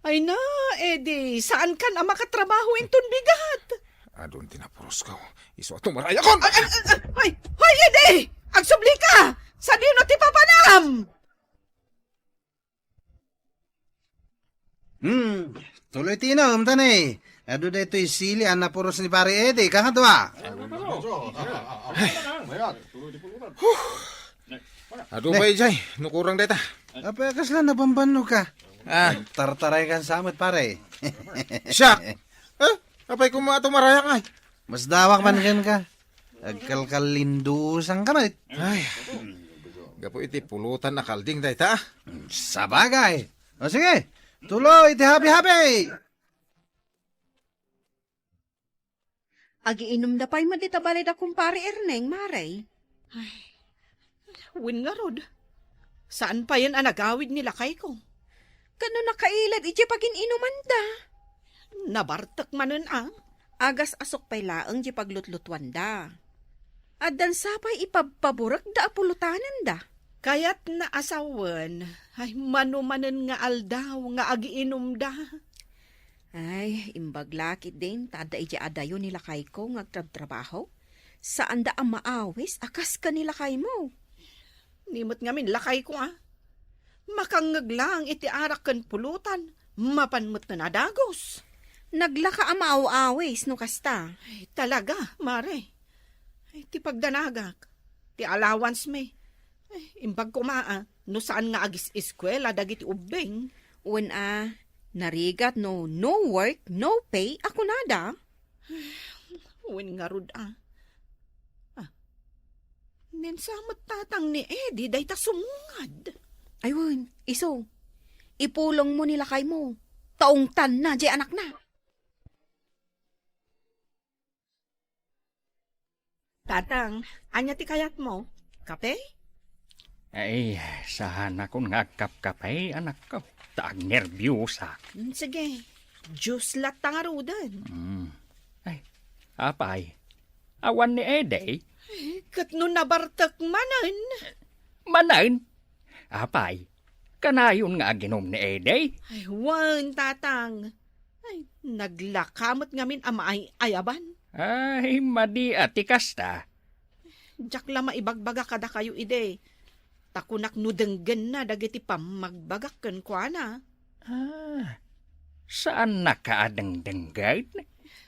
Ay na, edi, saankan a makatrabaho inton bigat? Adun ti napurosko. Isu a tumaray akon! Ay, ay, ay, ay, hoy, edi! Agsubli ka! Sadino ti papanam? Hmm, tuloy ti inom, tani. Adu daytoy sili a napuros ni Pare Eddie, kakadua. Adu pay jay, no kurang dayta. Apay, kasla nabambannog ka? Ah. Tartaray kan samot, pare. Siak! Eh, apay koma ato marayak ay? Mas dawak man ken ka. Agkalkalindusan ka met. Ay, gapu iti pulutan a kalding dayta, ah. Sabagay. O sige, tuloy iti habi-habi. Agiinumda pay met ita balay da kumpare Erneng, mare. Ay, wen ngarud, saan payen a nagawid ni lakayko. Ket no nakailad idiay pagin-inumanda? Nabartek manen a. Agas-asok pay laeng diay paglutlutuanda. Addan sa pay ipabpaburekda a pulutanenda. Kayatna a sawen, ay, mano manen nga aldaw nga agiinumda. Ay, imbag la ketdin ta adda idiay adayo ni lakayko nga agtrabtrabaho. Saanda a maawis a kas ken ni lakaymo. Ni met ngamin lakayko, a. Makangngeg laeng iti arak ken pulutan, mapan met ken a dagus. Naglaka a maaw-awis no kasta. Ay, talaga, mare. Ay, ti pagdanagak, ti allowance mi. Ay, imbag koma, a, no saan nga agis-eskuela dagiti ubbing. Wen a, narigat no no work, no pay a kunada. Wen ngarud a. Ah, nensa met tatang ni Eddie dayta sumungad. Ay wen, isu, ipulongmo ni lakaymo. Taungtanna diay anakna. Tatang, ania ti kayatmo? Kape? Ay, saanakon nga agkapkape, anakko. Ta agnerbiosak. Mm, sige. Juice latta ngaruden. Mm. Ay, apay, awan ni Eddie? Ay, ket no nabartek manen? Manen? Apay, kanayon nga aginom ni Eddie? Ay, wen, tatang. Ay, naglaka met ngamin a maay-ayaban. Ay, madi a ti kasta. Diak la maibagbaga kadakayo idi. Ta kunak no denggenna dagiti pammagbagak kenkuana. Ah, saannaka a dengdenggen?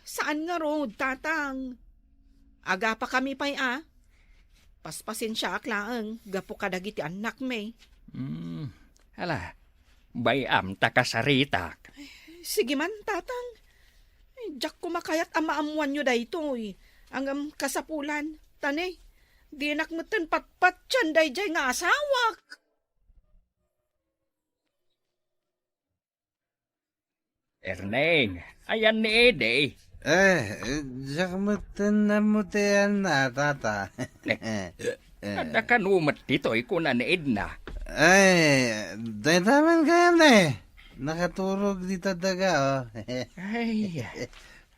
Saan ngarud, tatang. Agapakami pay a. Paspasensiaak laeng gapu kadagiti annakmi. Hmm, ala, bay-am ta kasaritak. Sige man, Tatang. Diak koma kayat a maammoanyo daytoy. Ngem kasapulan, ta ne, dinak metten patpatian daydiay nga asawak. Erneng, ayan ni Ede. Eh, diak metten ammo ti ayanna, Tata. Eh, adda kano met ditoy, kuna ni Edna. Ay, dayta man kayat, eh. Nakaturog dita daga, oh. Ay,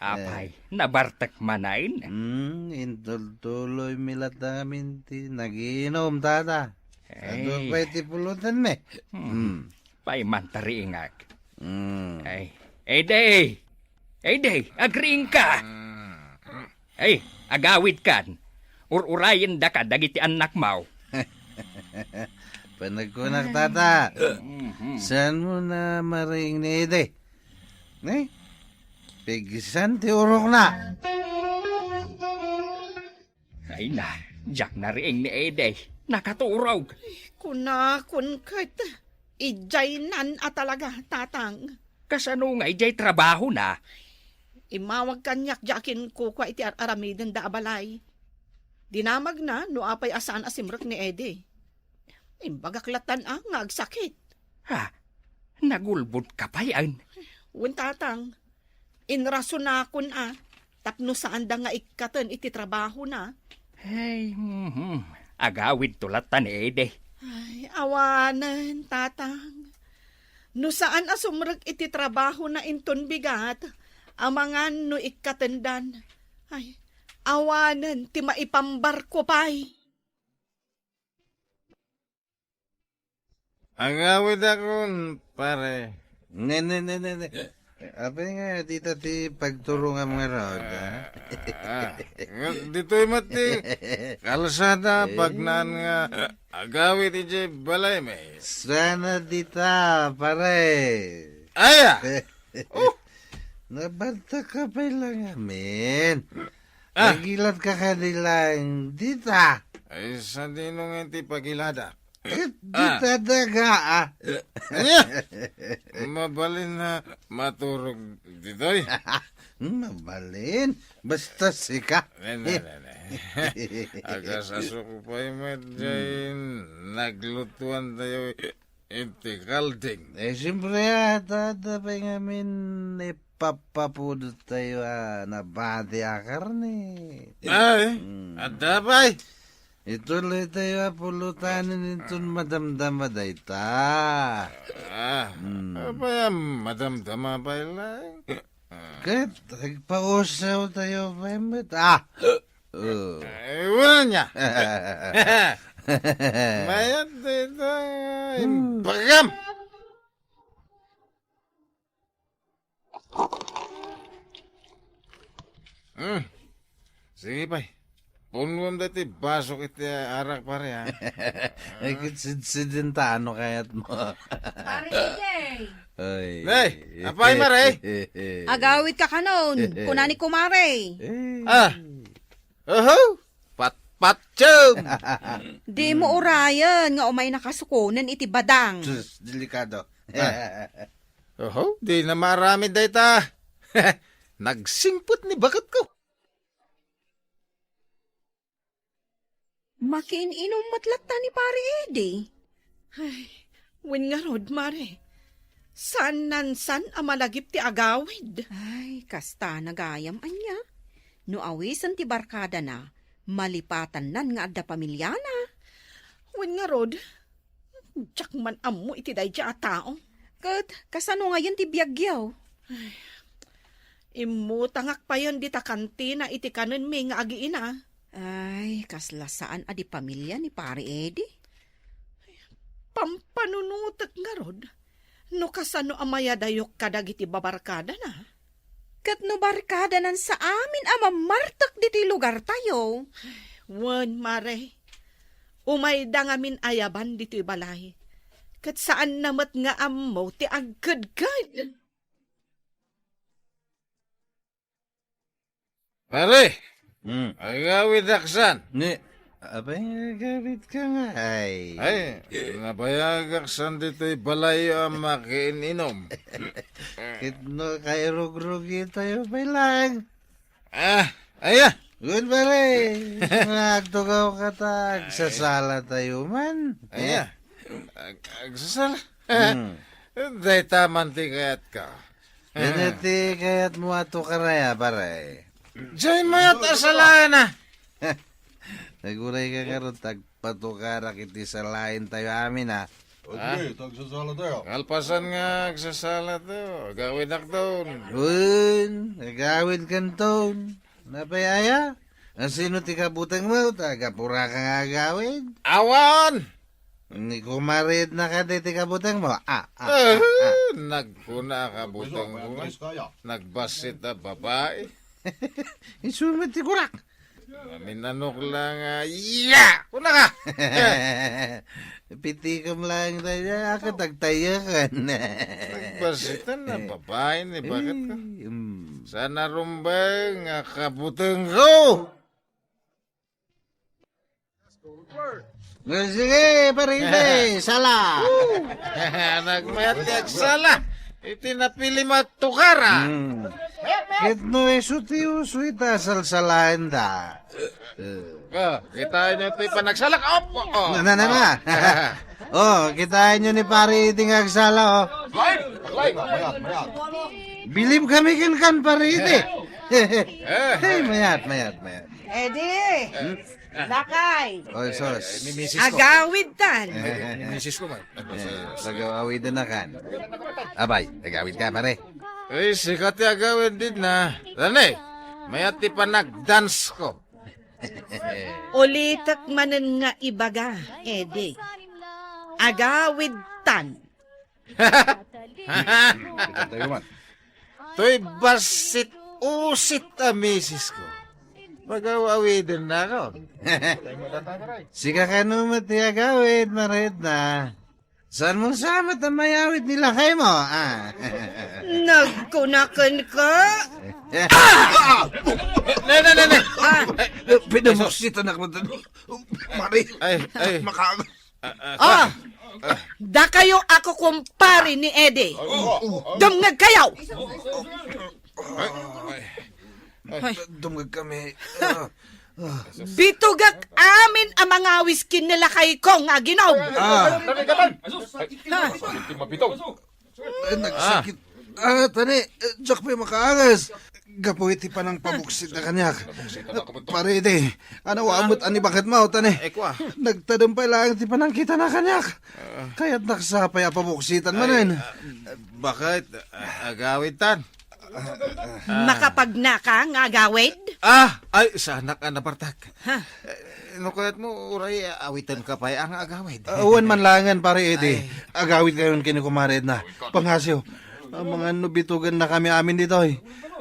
apay, nabartek manen? Hmm, intultuloymi latta ngamin ti nagiinom, Tata. Ay. Adu pay ti pulutanmi. Hmm. Hmm. Pay man tariingak. Hmm. Ay, Ede! Ede, agriingka! Ay, agawidkan. Ur-urayendaka dagiti annakmo. Panagkunak, Tata. Mhm. Saanmo a mariing ni Ede? Ne? Pigsan ti urokna. Ay na, diak nariing ni Ede. Nakaturog. Kunakon ket, idiaynan a talaga, Tatang. Kasano nga idiay trabahona? Immawag kaniak diay akinkukua iti ar-aramidenda a balay. Dinamagna no apay a saan a simrek ni Ede. Imbagak lattan a nga agsakit. Ha? Nagulbodka payen? Wen, Tatang. Inrasonakon a tapno saanda nga ikkaten iti trabahona. Ay, mhm. Agawidto latta ni Ede. Ay, awanen, Tatang. No saan a sumrek iti trabahona inton bigat, amangan no ikkatendan. Ay, awanen ti maipambarko pay. Agawidakon, pare. Ne, ne, ne, ne, ne. Apay nga, dita ti pagturongam ngarud, ha? Ah, ah. Ditoy met ti kalsada, eh, pagnaen nga agawid idiay balaymi. Sana dita, pare. Aya! Oh! Nabartek ka pay la ngamin. Ah. Nagilatka kadi laeng dita. Ay, sadino nga ti pagiladak? Ket dita daga, ah. Ania? Mabalin a maturog ditoy? Mabalin? Basta sika. Ne, ne, ne, ne. Agasasok pay met diay naglutoan tayo iti kalding. Eh, siyempre, ah, adda pay ngamin ipapapudot tayo a nabati a karne. Ay, mm, adda pay. Ituloy tayo a pulutan inton madamdama dayta. Ah, mm, apay a madamdama pay laeng? Ket agpausaw tayo pay met. Ah! Oh. Ay, wala niya. Mayat dayta. Hmm. Imbagam! Hmm. Sige pay. Punuam daytoy basok iti arak, pare, ha? Ay, ket sidsidin ta, ano kayat mo? Pare J J. Ay. Nay, apay, mare? Agawidka kanon, kuna ni kumare. Eh. Ah. Oho, patpatsyem. Dimo urayen nga umaynaka sukonen iti badang. Sus, delikado. Ah. Oho, dina maaramid dayta. Nagsingpet ni baketko. Makiin-inum met latta ni Pare Eddie. Ay, wen ngarud, Mare. Saan-saan a malagip ti agawid. Ay, kasta na gayam, ania? No awisen ti barkadana, malipatannan nga adda pamiliana. Wen ngarud, diak man ammo iti daydiay a tao. Ket kasano ngayen ti biagyo? Ay, immutangak payen dita kantina iti kanenmi nga agiina. Ay, kasla saan a di pamilia ni Pare Eddie. Pampanunotek ngarud, no kasano a mayadayok kadagiti babarkadana? Ket no barkadanan sa amin a mammartek ditoy lugartayo. Wen, Mare, umayda ngamin ayaban ditoy balay, ket saanna met nga ammo ti agkedked. Pare, hmm, agawidak san. Ni, Apay nga agawidka ngay? Ay, nabayagak saan ditoy balayyo a makiin-inom. Ket no kairugrugitayo pay laeng. Ah, aya. Good, pare. Agtugawka ta, agsasalatayo man. Aya. Ag-, agsasala. Hmm. Dayta man ti kayatko. Dayta ti kayatmo a tukara, pare. Diay mayat a salaen, a. Naguray ka ngarud, ta agpatukarak iti salaentayo amin, a. Ah? Agsalatayo. Kalpasan nga agsasalatayo, agawidakton. Wen, agawidkanton. Apay aya? Asino ti kabutengmo ta gapuraka nga agawid? Awan! Ni Kumare Edna kadi ti kabutengmo? Ah, ah, ah, ah. Eh, nagkuna a kabutengmo nga nagbassit a babai. Isu met ti kunak. Maminanok la nga, ya! Kunaka! Pitikam laeng dayta, ket agtayakan. Nagbassitan a babai ni, bakit ka? Eh, mm. Saan a rumbeng a kabutengko? Eh, sige, pare, sala. Nagmayat nga agsala. Iti napilim a tukara. Hmm. Ket no isu ti uso ita, salsalaenda. Eh. Ah, kitaenyo ti panagsalak. Op, oh, oh. Na, na, na, na. Oh, kitaenyo ni pare iti nga agsala, oh. Live! Live! Mayat, mayat. Bilib kami kenkan, pare, iti. Eh. Hey, mayat, mayat, mayat. Eddie! Hmm? Lakay! Oy, sus. Ni misis ko. Agawid tan. Ni misis ko man. Eh, pag-awiden na kan. Abay, agawid ka, pare. Ay, sikat ti agawid dit na. Tani, mayat ti panagdance ko. Ulitek manen nga ibaga, Eddie. Agawid tan. Kita tayo man. Toy bassit usit a misis ko. Pag-aw-awiden na ako. Sika kano met ti agawid, Maretna. Saan mo sa met a mayawid ni lakay mo, ah? Nagkunaken ka? Ne, ne, ne, ne. Ah. Pinamuksitan ako. Mari. Ay, ay. Maka- Ah, ah, ah, ah. Dakayo a kukumpare ni Eddie. Dumngeg kayo. Ay. Dumngeg kami. Ah, ah. Bitugek amin a mangawis ken ni lakay ko nga aginom. Ah. Ha? Ay, nagsakit. Ah, tani, eh, diak pay makaangas. Gapu iti panangpabuksit na kaniak. Pare, iti, ania met a nibaketmo, tani. Eh, kua. Nagtadem pay laeng ti panangkitana kaniak. Ah. Kayatnak sa pay a pabuksitan manen. Ay, ah, bakit? Ah, agawid tan. Ah. Makapagnaka nga agawid? Ah, ay, saanak a nabartak. Ha? Eh, no kayatmo, uray, awitenka pay a nga agawid. Ah, wen man laengen, pare Eddie. Ay. Agawid kayon ken ni Kumare Edna. Pangasiw, amangan no bitugennakami amin ditoy.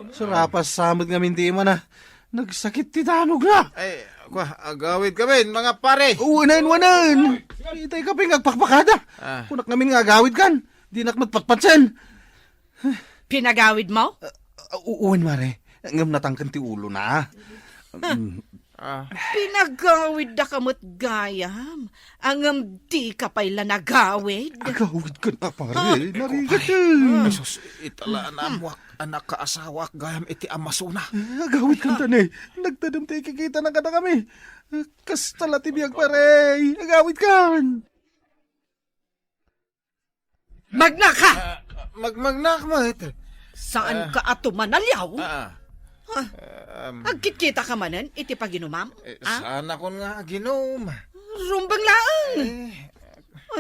Sarapas sa met ngamin ti imana. Nagsakit ti danogna. Ay, kua, agawid kami, mga pare. Wanen, wanen. Itay ka pay nga agpakpakada. Ah. Kunak ngamin nga agawid kan. Dinak met patpatsen. Pinagawid mo? Ah, ah, u-, wen, mare. Ngem natangken ti ulona. Mm. Ah. Pinagawid da ka met gayam. Ngem dika pay la nagawid. Agawid kan a, pare. Ah. Narigat, eh. Ay, sus, ita la a naammoak a nakaasawak gayam iti amasona. Agawid kan, tani. Nagtadem ti ikikitana kadakami. Kasta la ti biag, pare. Agawid kan. Magnaka! Ah, mag-, magnak met. Saan ka a tumanaliaw? Ah. Ha? Um, agkitkita ka manen iti paginumam? Eh, ah? Saanakon nga aginum. Rumbeng laeng. Eh.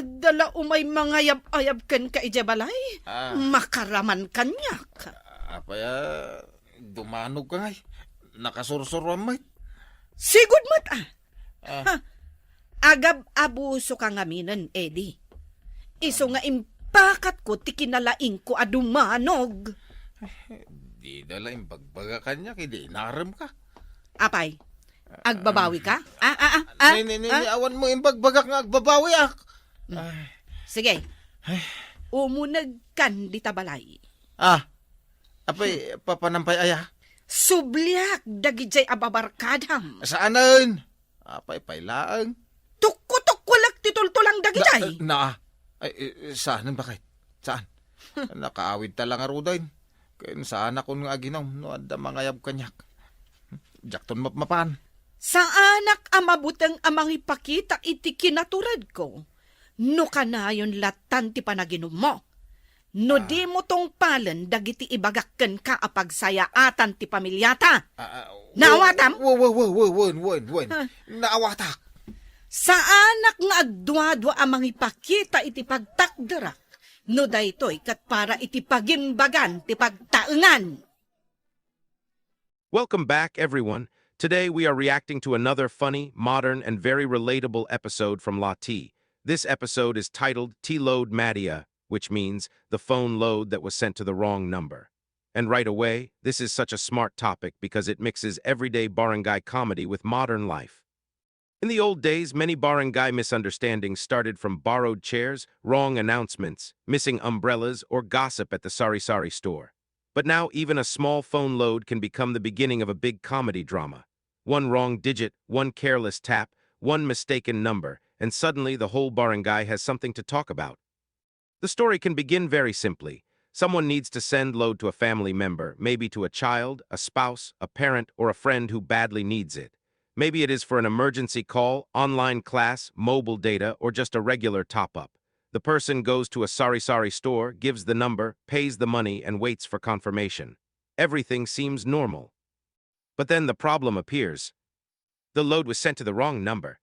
Adda la umay mangayab-ayab kenka idiay balay. Ah. Makaraman kaniak. Apay a, dumanog ka ngay. Nakasursuroam met. Sigud met, ah. Ah. Ha? Agab-abuso ka ngaminen, Eddie. Isu nga impakatko ti kinalaingko a dumanog. Dida la imbagbaga kaniak idi inarem ka. Apay, agbabawi ka? Ah, ah, ah, ah, ni, ni, ni, ah. Ni, awan mo imbagbaga nga agbabawi, ah. Mm. Ay. Sige. Ay. Umuneg kan dita balay. Ah. Apay, papanam pay aya? Subliak dagidiay a babarkadam. Saanen? Apay pay laeng? Tukko-tukkolek ti tultulang dagitay. Na, na, ay, eh, saanen, baket? Saan? Nakaawid ta la ngaruden. Ken saanakon nga aginum no adda mangayab kaniak. Diakton mapmapan. Saanak a mabuteng a mangipakita iti kinaturedko no kanayon lattan ti panaginummo. No Ah. dimo tungpalen dagiti ibagak kenka a pagsayaatan ti pamiliata. Ah, ah, Naawatam? Wen, wen, wen, wen, wen, wen. Huh. Naawatak. Saanak nga agduadua a mangipakita iti pagtakderak no daytoy ket para iti pagimbagan ti pagtaengan. Welcome back, everyone. Today we are reacting to another funny, modern, and very relatable episode from La T. This episode is titled T Load Madia, which means the phone load that was sent to the wrong number. And right away, this is such a smart topic because it mixes everyday barangay comedy with modern life. In the old days, many barangay misunderstandings started from borrowed chairs, wrong announcements, missing umbrellas, or gossip at the sari-sari store. But now, even a small phone load can become the beginning of a big comedy drama. One wrong digit, one careless tap, one mistaken number, and suddenly the whole barangay has something to talk about. The story can begin very simply. Someone needs to send load to a family member, maybe to a child, a spouse, a parent, or a friend who badly needs it. Maybe it is for an emergency call, online class, mobile data, or just a regular top-up. The person goes to a sari-sari store, gives the number, pays the money, and waits for confirmation. Everything seems normal. But then the problem appears. The load was sent to the wrong number.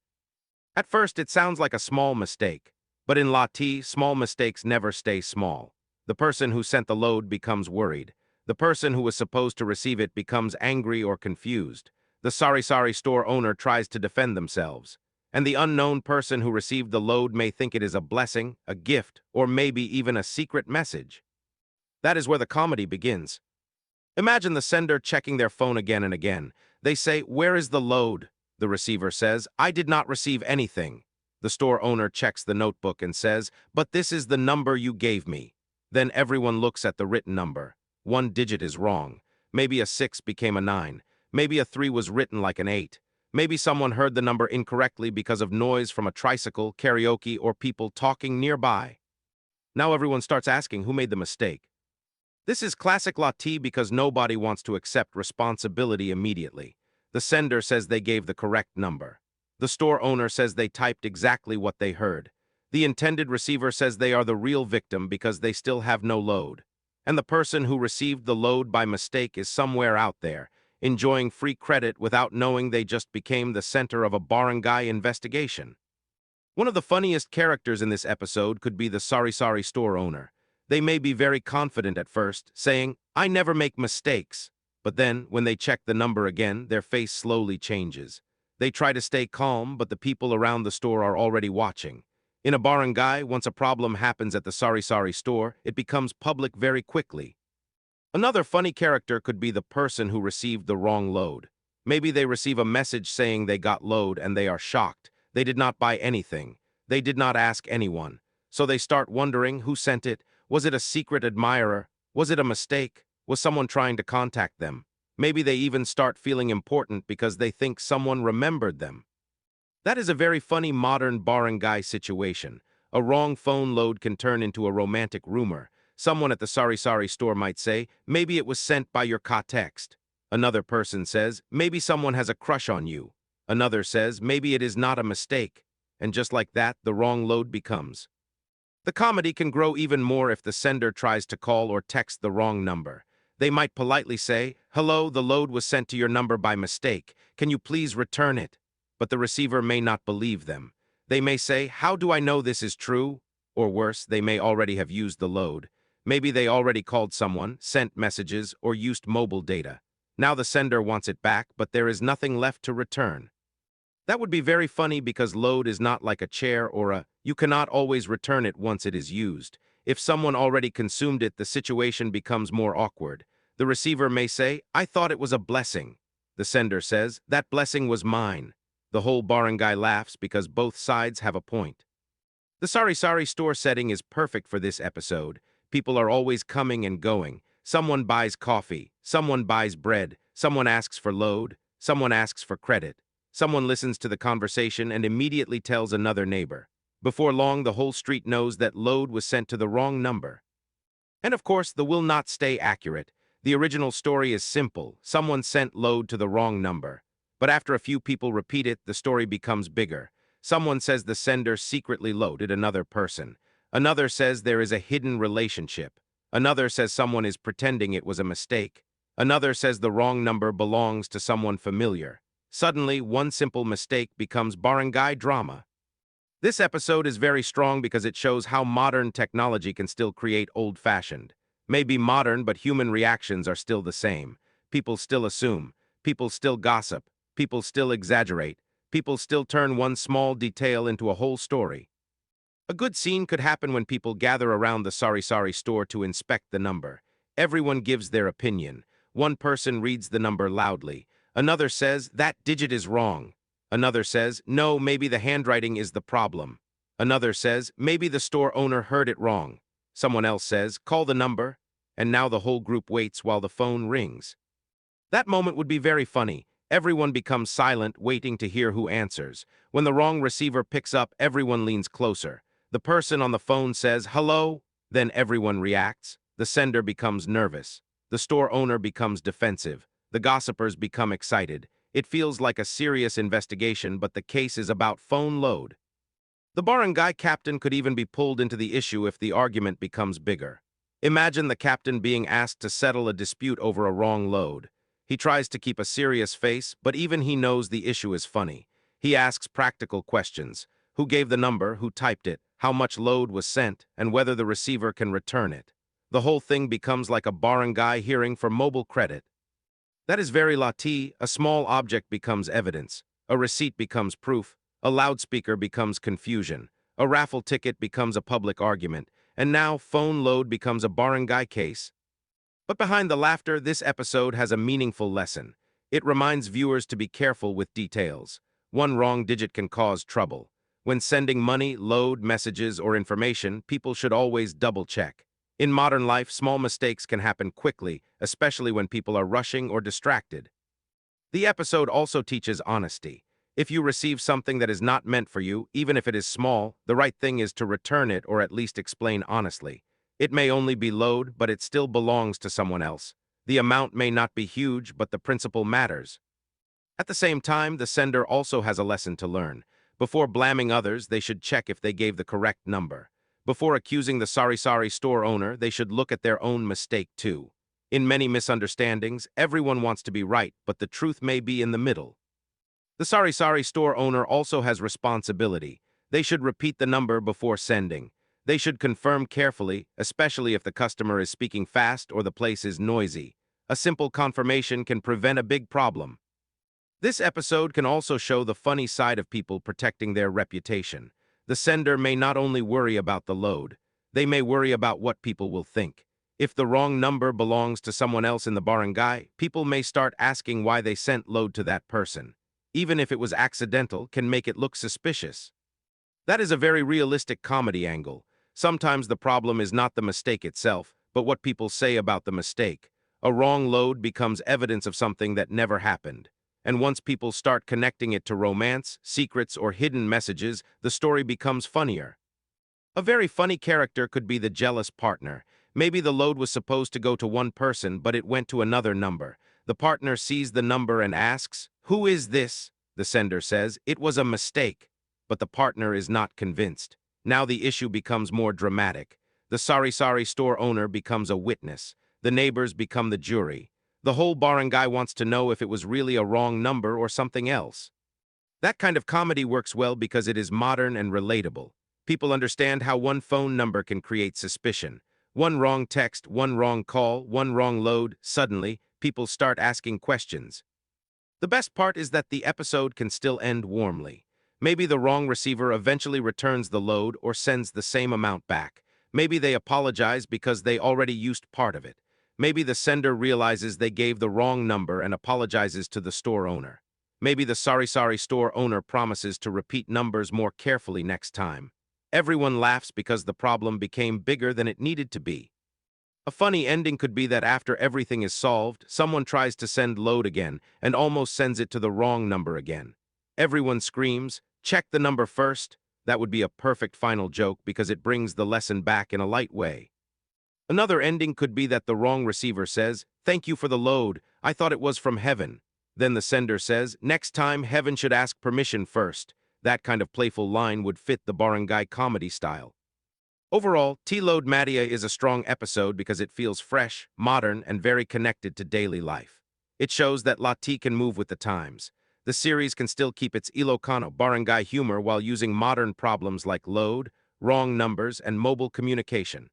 At first, it sounds like a small mistake, but in La T, small mistakes never stay small. The person who sent the load becomes worried. The person who was supposed to receive it becomes angry or confused. The sari-sari store owner tries to defend themselves. And the unknown person who received the load may think it is a blessing, a gift, or maybe even a secret message. That is where the comedy begins. Imagine the sender checking their phone again and again. They say, "Where is the load?" The receiver says, "I did not receive anything." The store owner checks the notebook and says, "But this is the number you gave me." Then everyone looks at the written number. One digit is wrong. Maybe a six became a nine. Maybe a three was written like an eight. Maybe someone heard the number incorrectly because of noise from a tricycle, karaoke, or people talking nearby. Now everyone starts asking who made the mistake. This is classic La T because nobody wants to accept responsibility immediately. The sender says they gave the correct number. The store owner says they typed exactly what they heard. The intended receiver says they are the real victim because they still have no load. And the person who received the load by mistake is somewhere out there, enjoying free credit without knowing they just became the center of a barangay investigation. One of the funniest characters in this episode could be the sari-sari store owner. They may be very confident at first, saying, "I never make mistakes." But then, when they check the number again, their face slowly changes. They try to stay calm, but the people around the store are already watching. In a barangay, once a problem happens at the sari-sari store, it becomes public very quickly. Another funny character could be the person who received the wrong load. Maybe they receive a message saying they got load and they are shocked. They did not buy anything. They did not ask anyone. So they start wondering who sent it. Was it a secret admirer? Was it a mistake? Was someone trying to contact them? Maybe they even start feeling important because they think someone remembered them. That is a very funny modern barangay situation. A wrong phone load can turn into a romantic rumor. Someone at the sari-sari store might say, "Maybe it was sent by your ka text." Another person says, "Maybe someone has a crush on you." Another says, "Maybe it is not a mistake." And just like that, the wrong load becomes. The comedy can grow even more if the sender tries to call or text the wrong number. They might politely say, "Hello, the load was sent to your number by mistake. Can you please return it?" But the receiver may not believe them. They may say, "How do I know this is true?" Or worse, they may already have used the load. Maybe they already called someone, sent messages, or used mobile data. Now the sender wants it back, but there is nothing left to return. That would be very funny because load is not like a chair or a, you cannot always return it once it is used. If someone already consumed it, the situation becomes more awkward. The receiver may say, "I thought it was a blessing." The sender says, "That blessing was mine." The whole barangay laughs because both sides have a point. The sari-sari store setting is perfect for this episode. People are always coming and going. Someone buys coffee, someone buys bread, someone asks for load, someone asks for credit. Someone listens to the conversation and immediately tells another neighbor. Before long, the whole street knows that load was sent to the wrong number. And of course, the will not stay accurate. The original story is simple. Someone sent load to the wrong number. But after a few people repeat it, the story becomes bigger. Someone says the sender secretly loaded another person. Another says there is a hidden relationship. Another says someone is pretending it was a mistake. Another says the wrong number belongs to someone familiar. Suddenly, one simple mistake becomes barangay drama. This episode is very strong because it shows how modern technology can still create old-fashioned. Maybe modern, but human reactions are still the same. People still assume. People still gossip. People still exaggerate. People still turn one small detail into a whole story. A good scene could happen when people gather around the sari-sari store to inspect the number. Everyone gives their opinion. One person reads the number loudly. Another says, "That digit is wrong." Another says, "No, maybe the handwriting is the problem." Another says, "Maybe the store owner heard it wrong." Someone else says, "Call the number." And now the whole group waits while the phone rings. That moment would be very funny. Everyone becomes silent, waiting to hear who answers. When the wrong receiver picks up, everyone leans closer. The person on the phone says, "Hello?" Then everyone reacts. The sender becomes nervous. The store owner becomes defensive. The gossipers become excited. It feels like a serious investigation, but the case is about phone load. The barangay captain could even be pulled into the issue if the argument becomes bigger. Imagine the captain being asked to settle a dispute over a wrong load. He tries to keep a serious face, but even he knows the issue is funny. He asks practical questions. Who gave the number? Who typed it? How much load was sent? And whether the receiver can return it. The whole thing becomes like a barangay hearing for mobile credit. That is very Lati. A small object becomes evidence, a receipt becomes proof, a loudspeaker becomes confusion, a raffle ticket becomes a public argument, and now phone load becomes a barangay case. But behind the laughter, this episode has a meaningful lesson. It reminds viewers to be careful with details. One wrong digit can cause trouble. When sending money, load, messages, or information, people should always double-check. In modern life, small mistakes can happen quickly, especially when people are rushing or distracted. The episode also teaches honesty. If you receive something that is not meant for you, even if it is small, the right thing is to return it or at least explain honestly. It may only be load, but it still belongs to someone else. The amount may not be huge, but the principle matters. At the same time, the sender also has a lesson to learn. Before blaming others, they should check if they gave the correct number. Before accusing the sari-sari store owner, they should look at their own mistake too. In many misunderstandings, everyone wants to be right, but the truth may be in the middle. The sari-sari store owner also has responsibility. They should repeat the number before sending. They should confirm carefully, especially if the customer is speaking fast or the place is noisy. A simple confirmation can prevent a big problem. This episode can also show the funny side of people protecting their reputation. The sender may not only worry about the load, they may worry about what people will think. If the wrong number belongs to someone else in the barangay, people may start asking why they sent load to that person. Even if it was accidental, can make it look suspicious. That is a very realistic comedy angle. Sometimes the problem is not the mistake itself, but what people say about the mistake. A wrong load becomes evidence of something that never happened. And once people start connecting it to romance, secrets, or hidden messages, the story becomes funnier. A very funny character could be the jealous partner. Maybe the load was supposed to go to one person, but it went to another number. The partner sees the number and asks, "Who is this?" The sender says, "It was a mistake." But the partner is not convinced. Now the issue becomes more dramatic. The sari-sari store owner becomes a witness. The neighbors become the jury. The whole barangay wants to know if it was really a wrong number or something else. That kind of comedy works well because it is modern and relatable. People understand how one phone number can create suspicion. One wrong text, one wrong call, one wrong load, suddenly, people start asking questions. The best part is that the episode can still end warmly. Maybe the wrong receiver eventually returns the load or sends the same amount back. Maybe they apologize because they already used part of it. Maybe the sender realizes they gave the wrong number and apologizes to the store owner. Maybe the sari-sari store owner promises to repeat numbers more carefully next time. Everyone laughs because the problem became bigger than it needed to be. A funny ending could be that after everything is solved, someone tries to send load again and almost sends it to the wrong number again. Everyone screams, "Check the number first." That would be a perfect final joke because it brings the lesson back in a light way. Another ending could be that the wrong receiver says, "Thank you for the load. I thought it was from heaven." Then the sender says, "Next time, heaven should ask permission first." That kind of playful line would fit the barangay comedy style. Overall, T-Load Matia is a strong episode because it feels fresh, modern, and very connected to daily life. It shows that La T can move with the times. The series can still keep its Ilocano barangay humor while using modern problems like load, wrong numbers, and mobile communication.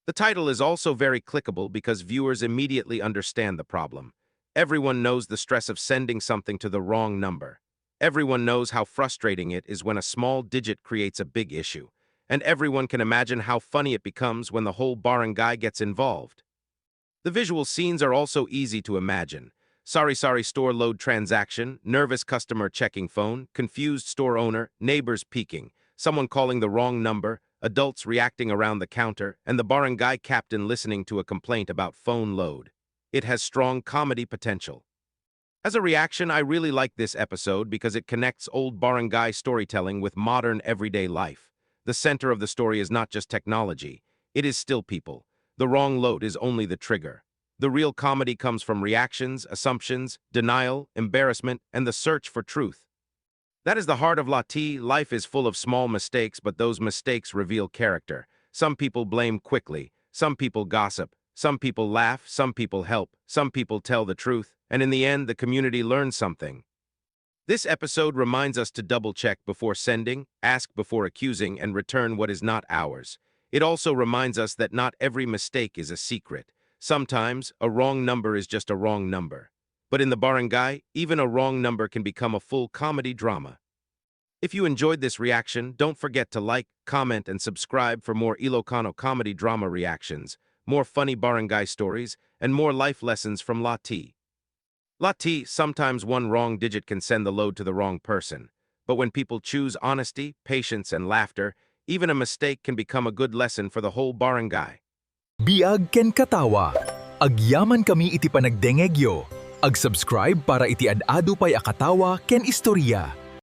The title is also very clickable because viewers immediately understand the problem. Everyone knows the stress of sending something to the wrong number. Everyone knows how frustrating it is when a small digit creates a big issue. And everyone can imagine how funny it becomes when the whole barangay gets involved. The visual scenes are also easy to imagine. Sari-sari store load transaction, nervous customer checking phone, confused store owner, neighbors peeking, someone calling the wrong number, adults reacting around the counter, and the barangay captain listening to a complaint about phone load. It has strong comedy potential. As a reaction, I really like this episode because it connects old barangay storytelling with modern everyday life. The center of the story is not just technology, it is still people. The wrong load is only the trigger. The real comedy comes from reactions, assumptions, denial, embarrassment, and the search for truth. That is the heart of La T. Life is full of small mistakes, but those mistakes reveal character. Some people blame quickly, some people gossip, some people laugh, some people help, some people tell the truth, and in the end, the community learns something. This episode reminds us to double-check before sending, ask before accusing, and return what is not ours. It also reminds us that not every mistake is a secret. Sometimes, a wrong number is just a wrong number. But in the barangay, even a wrong number can become a full comedy drama. If you enjoyed this reaction, don't forget to like, comment, and subscribe for more Ilocano comedy drama reactions, more funny barangay stories, and more life lessons from La T. La T, sometimes one wrong digit can send the load to the wrong person. But when people choose honesty, patience, and laughter, even a mistake can become a good lesson for the whole barangay. Biag ken katawa. Agyaman kami iti panagdengegyo. Ag-subscribe para iti ad-adu pay a katawa ken istorya.